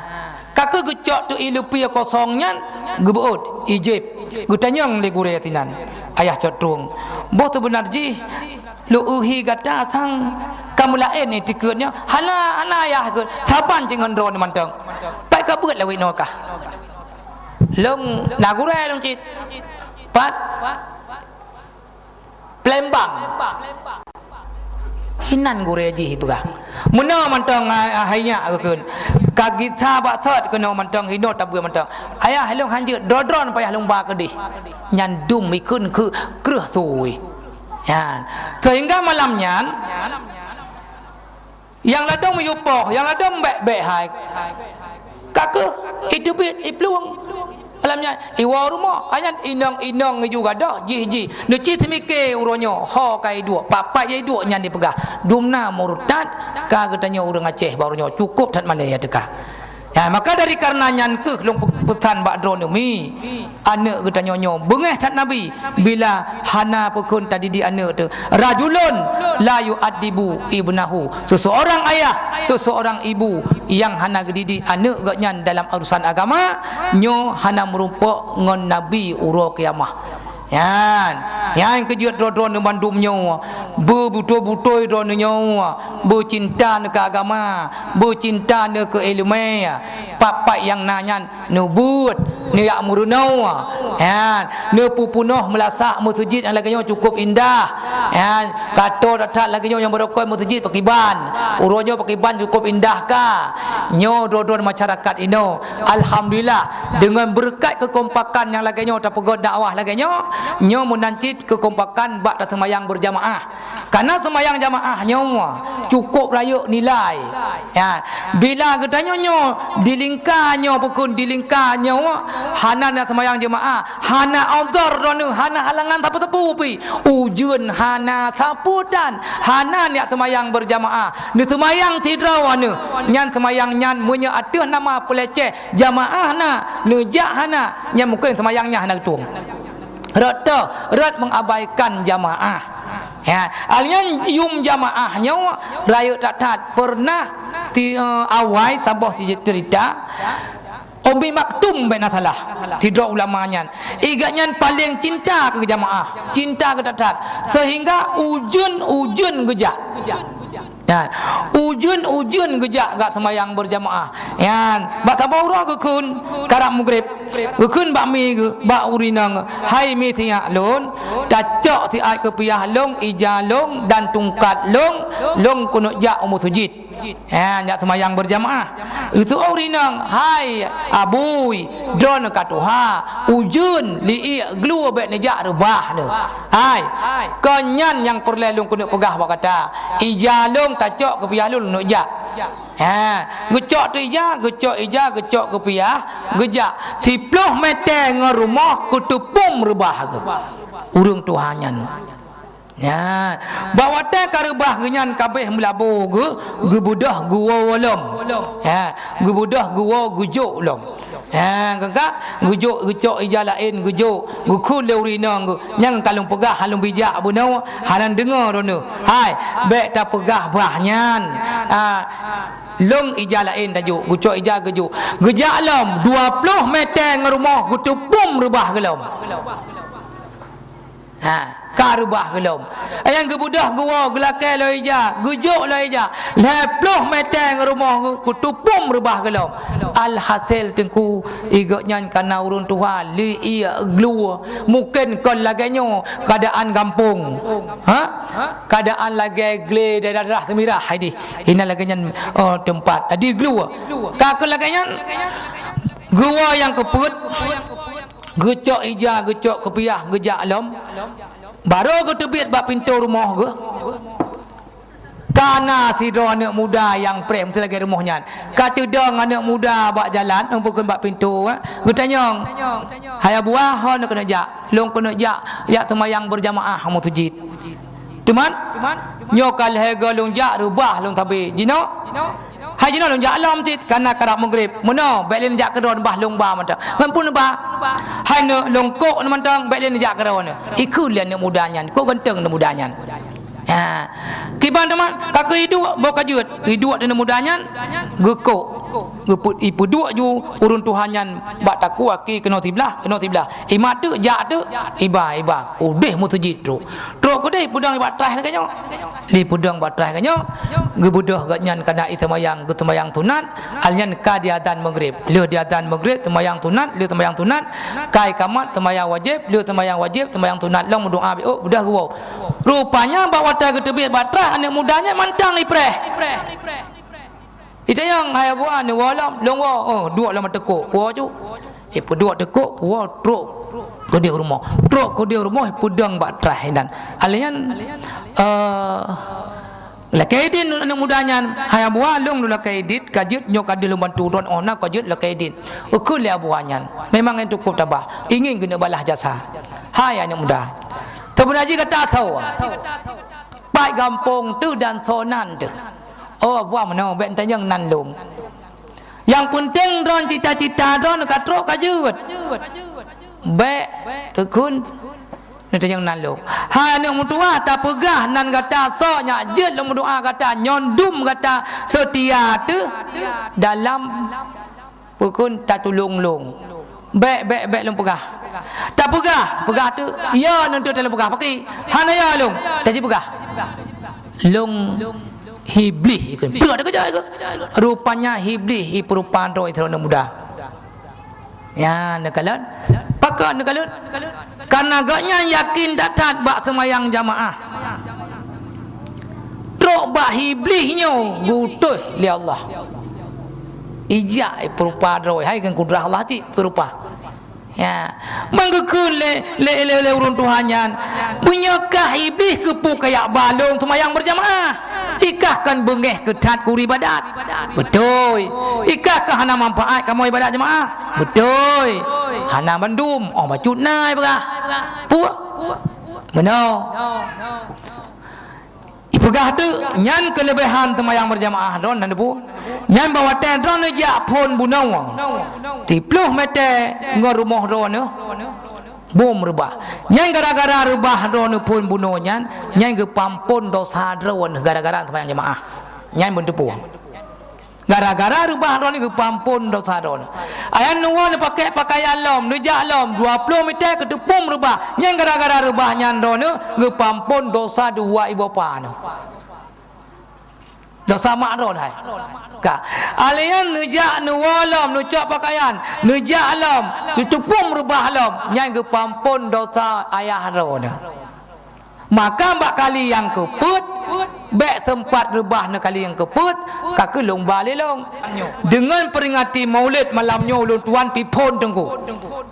Ka keuh geucok teuk ié leupie kosong nyan, geubeuet, ijieb. Geutanyong lé gurèe sinan, "Ayah cok trueng, boh teubeuna jih lôn eu hi gata sang ka meulaén ié tikeue nyoe?" "Hana, hana ayah," geukheun. "Saban cit ngon droeneuh mantong. Pat ka beuet lawét nyoe kah?" "Lôn na gurèe lôn cit." "Pat?" "Palembang." "Inan gurèe jih," ipeugah. "Meunoe mantong, ah, ah, hai nyak," geukheun. "Ka gisa bak sot keunoe mantong, hinoe tabeuet mantong. Ayah lôn hanjeuet, droe-droe payah lôn ba keudeh." Nyan dum ikheun keu kreueh sui. Nyan. Sehingga malam nyan, nyang ladôm yue poh, nyang ladôm bèk-bèk hai. Ka keuh iteubiet iplueng. Lam nyan, iwoe rumoh, nyan inong-inong ju gadôh, jih-jih. Neuci teumike uroe nyoe, ho ka iduek, pat-pat iduek nyan dipeugah. Dumna murtad, ka geutanyoe ureuëng Aceh bak uroe nyoe, cukôp that malée teuka. Ya, maka dari karena nyan keuh lôn pe-, peusan bak droeneuh mi, aneuëk geutanyoe nyoe beungéh that Nabi, bila hana peukheun tadidik aneuëk teuh. Rajulun la yu'addibu ibnahu. Seseorang ayah, seseorang ibu yang hana geudidik aneuëk geuhnyan dalam urusan agama, nyoe hana meurumpok ngon Nabi uroe kiamah. Nyan, nyan keuh jeuet droe-droe bandum nyoe, beubutôi-butôi droeneuh nyoe, beucinta neu keu agama, beucinta neu keu iéleumé. Pat-pat nyang na nyan, neubeuet, neujak meureunoe, nyan, neupeupunoh meulasak meuseujid nyang lagée nyoe cukôp indah. Nyan, ka tô that-that lagée nyoe nyang beurukon meuseujid pakriban. Uroe nyoe pakriban cukôp indah ka. Nyoe droe-droe masyarakat inoe. Alhamdulillah, deungon beureukat keukompakan nyang lagée nyoe tapeugét dakwah lagée nyoe, nyoe meunan cit keukompakan bak taseumayang beurjamaah. Kareuna seumayang jamaah nyoe cukôp rayeuk nilai. Ya, bila geutanyoe nyoe dilingka nyoe peukheun dilingka nyoe hana na seumayang jamaah, hana udhur droeneuh, hana halangan sapeue-sapeue pih. Ujeuen hana sapeue tan, hana neujak seumayang beurjamaah. Neuseumayang sidroe neuh, nyan seumayang nyan meunyoe ateueh nama peuleceh jamaah na, neujak hana, nyan mungken seumayang nyan hana geutueng. Rot toh, rot mengabaikan jamaah. Ya, alnyan yum jamaah nyoe rayeuk that-that pernah ti, eh, awai saboh si cerita Ummi Maktum bak na salah sidroe ulama nyan. Igat nyan paleng cinta keu jamaah, cinta keu that-that sehingga ujeuen-ujeuen geujak. Nyan, ujeuen-ujeuen geujak gak seumayang beurjamaah. Nyan, bak saboh uroe geukheun karab mugreb. Geukheun bak mi geuh, bak ureuëng inong, "Hai mi sinyak lôn, tacok siat keupiah lôn, ija lôn dan tungkat lôn, lôn keuneuk jak u meuseujid." Nyan, jak seumayang beurjamaah. Itu ureuëng inong, "Hai abui, droeneuh ka tuha, ujeuen liek glue bék neujak reubah neuh." Hai, kon nyan nyang peureulée lôn keuneuk peugah bak gata. Ija lôn tacok keupiah lôn neuk jak. Ha, geucok teuh ija, geucok ija, geucok keupiah, geujak. Siploh mètè ngon rumoh keuteupom reubah geuh. Ureuëng tuha nyan. Nyan, bak watée ka reubah geuh nyan ka abéh meulabo geuh, geubeudôh geuwoe lom. Ha, geubeudôh geuwoe geujok lom. Ha, ka geujok, geucok ija laén geujok, geukheun lé ureuëng inong geuh. Nyang ka lôn peugah, hana lôn bijak bunoe, hana deungoe droeneuh. Hai, bék tapeugah bah nyan. Ah, lôn ija laén tajok, geucok ija geujok. Geujak lom dua ploh mètè ngon rumoh geuteupom reubah geuh lom. Ha, ka reubah geuh lom. Nyang geubeudôh geuwoe, geulakée lom ija, geujok lom ija. Lhée ploh mètè ngon rumoh geuh, kutupom reubah geuh lom. Alhasil teungku, igat nyan kana ureuëng tuha, liek glue. Mungken kon lagée nyoe keuadaan gampông. Ha? Keuadaan lagée glé daerah Seumirah hai dih. Inan lagée nyan, oh, teumpat. Jadi glue. Ka keu lagée nyan, geuwoe nyang keupeuet, geucok ija, geucok keupiah, geujak lom. Barô geuteubiet bak pintoe rumoh geuh, kana sidroe aneuëk muda nyang preh meusti lagée rumoh nyan. Ka teudong aneuëk muda bak jalan, bukon bak pintoe, eh, geutanyong, "Hai Abuwa, ho neuk keuneuk jak?" "Lôn keuneuk jak, jak seumayang beurjamaah u meuseujid." "Teuma, nyoe ka lhée goe lôn jak, reubah lôn sabe. Jinoe?" "Hai jinoe lôn jak lom cit, kana karab mugreb." "Meunoe, bék lé neujak keudroe, bah lôn ba mantong." "Ngon peue neuba?" "Hai neuk lôn kok mantong, bék lé neujak keudroe." Ikheun lé aneuëk muda nyan, kok ganteng aneuëk muda nyan. Ha. Kiban teuma, ka keu iduek, boh ka jeuet. Iduek aneuëk muda nyan, geukok. Geupeu-, ipeuduek ju ureuëng tuha nyan bak takue aki keunoe siblah, keunoe siblah. Imat teuk, jak teuk, iba, iba. Udeh meuseujid trok. Trok keudeh peudong bak traih lagée nyoe. Lé peudong bak traih lagée nyoe, geubeudôh geuhnyan kana i seumayang, geuseumayang sunat, alnyan ka diazan mugreb. Lheueh diazan mugreb, seumayang sunat, lheueh seumayang sunat, ka ikamat, seumayang wajéb, lheueh seumayang wajéb, seumayang sunat lom, meudoá biôk, beudôh geuwoe. Rupanya bak watée geuteubiet bak traih aneuëk muda nyan mantong ipreh. Itanyong, "Hai Abuwa, neuwoe lom?" "Lôn woe." "Oh, duek lom ateueh kok." Woe ju. Ipeuduek ateueh kok, woe trok keudeh rumoh. Trok keudeh rumoh, ipeudong bak traih inan. Alnyan, eh, Lakée idin aneuk muda nyan, "Hai Abuwa, lôn lakée idin, ka jeuet nyoe ka deuh lôn bantu droen, oh na ka jeuet lakée idin." Geukheun lé Abuwa nyan, memang nyang cukup tabah, ingin geuneuk balah jasa. Hai aneuk muda, teupeuna jih gata soe? Pat gampông teuh dan soe nan teuh? Oh Abuwa meunoe, bék tanyong nan lôn. Nyang peunteng droen cita-cita droen ka trok ka jeuet. Bék, geukheun, neutanyong nan lôn. Hai aneuk meutuwah, tapeugah nan gata soe nyang jeuet lôn meudoá gata, nyoe dum gata seutia teuh dalam geukheun tatulông lôn. Bék, bék, bék lôn peugah. Tapeugah, peugah teuh, ya neuteuh lôn peugah. Pakri, hana ya lôn, taji peugah. Lôn Iblih ikheun. Peue teukeujot ikheun? Rupanya Iblih ipeurupa droe sidroe aneuk muda. Ya, neukalon. Pakon neukalon? Karena gobnyan yakin that-that bak seumayang jamaah. Trok bak Iblih nyoe geuutus lé Allah. Ijak ipeurupa droe, hai keu kudrah Allah cit peurupa. Ya. Meungeukheun lé, lé, lé, lé ureuëng tuha nyan, "Meunyoe kah Iblih keupeue kajak ba lôn seumayang beurjamaah? Ikah kon beungéh keu that keu ureuëng ibadat." Beutôi. "Ikah kon hana manfaat kamoe ibadat jamaah." Beutôi. Hana mandum, oh bacut na ipeugah. Peue? Meunoe. Ipeugah teuk, nyan keuleubehan seumayang beurjamaah droen nan bu. Nyan bak watée droen neujak phon bunoe, siploh mete ngon rumoh droen nyoe, bom reubah. Nyan gara-gara reubah droen nyoe phon bunoe nyan, nyan geupeuampon dosa droen gara-gara seumayang jamaah. Nyan beuteupeue. Gara-gara reubah droeneuh geupeuampon dosa droeneuh. Ayah neuwoe neupakék peukayan lom, neujak lom, dua ploh mita keuteupom reubah. Nyan gara-gara reubah nyan droeneuh geupeuampon dosa dua ibu bapa neuh. Dosa mak droeneuh hai. Ka. Alèh nyan neujak neuwoe lom, neucok peukayan, neujak lom, keuteupom reubah lom. Nyan geupeuampon dosa ayah droeneuh. Maka bak kali nyang keupeuet, bék seumpat reubah ngon kali nyang keupeuet, ka keuh lôn ba lé lôn. Deungon peuringati Maulid malam nyoe ulôn tuan pih phon teungku.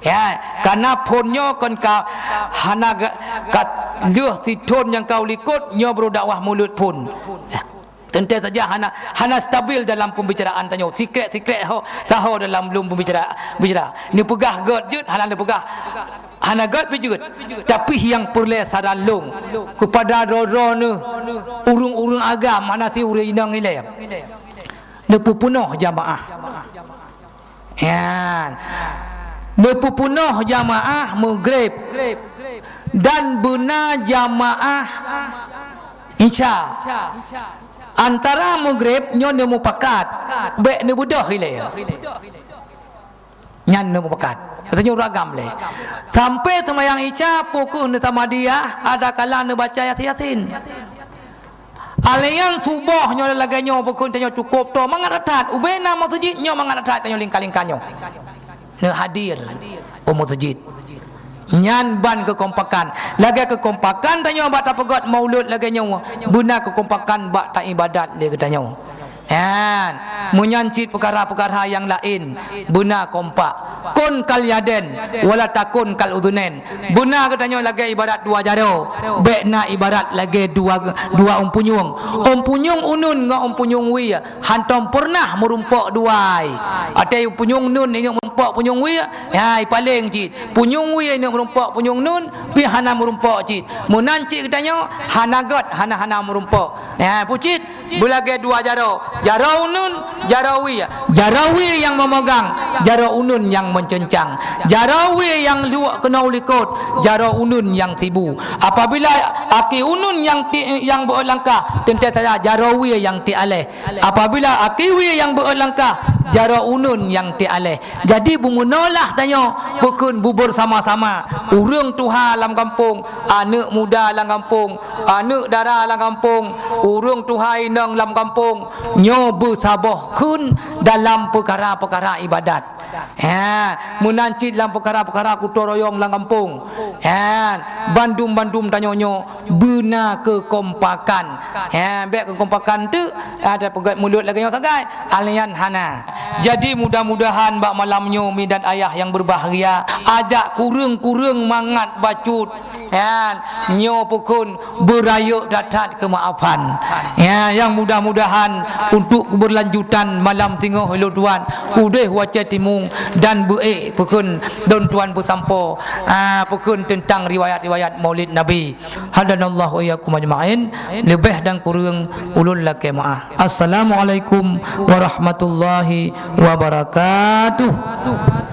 Ya, karena phon nyoe kon ka hana ga-, ka lheueh sithon nyang ka u likot nyoe baru dakwah Maulid phon. Teuntée saja hana, hana stabil dalam pembicaraan tanyoe. Sikrek-sikrek ho, taho dalam lom pembicara, bicara. Neupeugah gét jeuet, hana neupeugah. Hana gét pih jeuet. Tapi nyang peureulée saran lôn kepada droe-droe neuh, ureuëng-ureuëng agam, hana si ureuëng inong ilée. Neupeupunoh jamaah. Nyan. Neupeupunoh jamaah Maghrib dan beuna jamaah Isya. Antara Maghrib nyoe neumupakat, bék neubeudôh ilée. Nyan neumupakat. Katanya ureuëng agam lé. Sampai seumayang Isya, pukul neusamadiyah, ada kala neubaca Yasin-Yasin. Alèh nyan suboh nyoe lagée nyoe bukon tanyoe cukôp toe mangat that-that. Ubé na meuseujid nyoe mangat that-that tanyoe lingka-lingka nyoe. Neuhadir u meuseujid. Nyan ban keukompakan. Lagée keukompakan tanyoe bak tapeugét maulud lagée nyoe, beuna keukompakan bak taibadat lé geutanyoe. Nyan, meunyan cit peukara-peukara nyang laén beuna kompak. Kun kal yadain, wala takun kal udhunain. Beuna geutanyoe lagée ibarat dua jaroe, bék na ibarat lagée dua, dua ôn punyueng. Ôn punyueng uneuen ngon ôn punyueng wie hantom peureunah meurumpok dua ai. Watée punyueng uneuen ingat meurumpok punyueng wie, hai paleng cit. Punyueng wie ingat meurumpok punyueng uneuen, pih hana meurumpok cit. Meunan cit geutanyoe hana gét, hana-hana meurumpok. Hai pucit. Beulagée dua jaroe, jaroe uneuen, jaroe wie. Jaroe wie nyang meumeugang, jaroe uneuen nyang meuceuncang. Jaroe wie nyang luwok keunoe u likot, jaroe uneuen nyang sibu. Apabila aki uneuen nyang ti-, nyang beuôt langkah, teuntée saja jaroe wie nyang tiek alée. Apabila aki wie nyang beuôt langkah, jaroe uneuen nyang tiek alée. Jadi, beumeunolah tanyoe bukon bubur sama-sama, ureuëng tuha lam gampông, aneuëk muda lam gampông, aneuëk dara lam gampông, ureuëng tuha inong lam gampông, nyoe beusaboh kheun dalam peukara-peukara ibadat. Ha, meunan cit lam peukara-peukara kuto royong lam gampông. Ha, bandum-bandum tanyoe nyoe beuna keukompakan. Ha, bék keukompakan teuk, ada peugét mulut lagée nyoe sagai, alèh nyan hana. Jadi, mudah-mudahan bak malam nyoe midan ayah nyang beubahgia, ajak kureueng-kureueng mangat bacut Ya, nyoe pukon beurayeuk that-that keumaafan. Ya, nyang mudah-mudahan untuk keberlanjutan malam singoh ilôn tuan udeh wacée timung dan beuék pukon lôn tuan beusampoe, ah, pukon teuntang riwayat-riwayat Maulid Nabi. Hadanallahu wa iyyakum ajma'in. Leubeh dan kureueng ulôn lakée meu'ah. Assalamualaikum warahmatullahi wabarakatuh.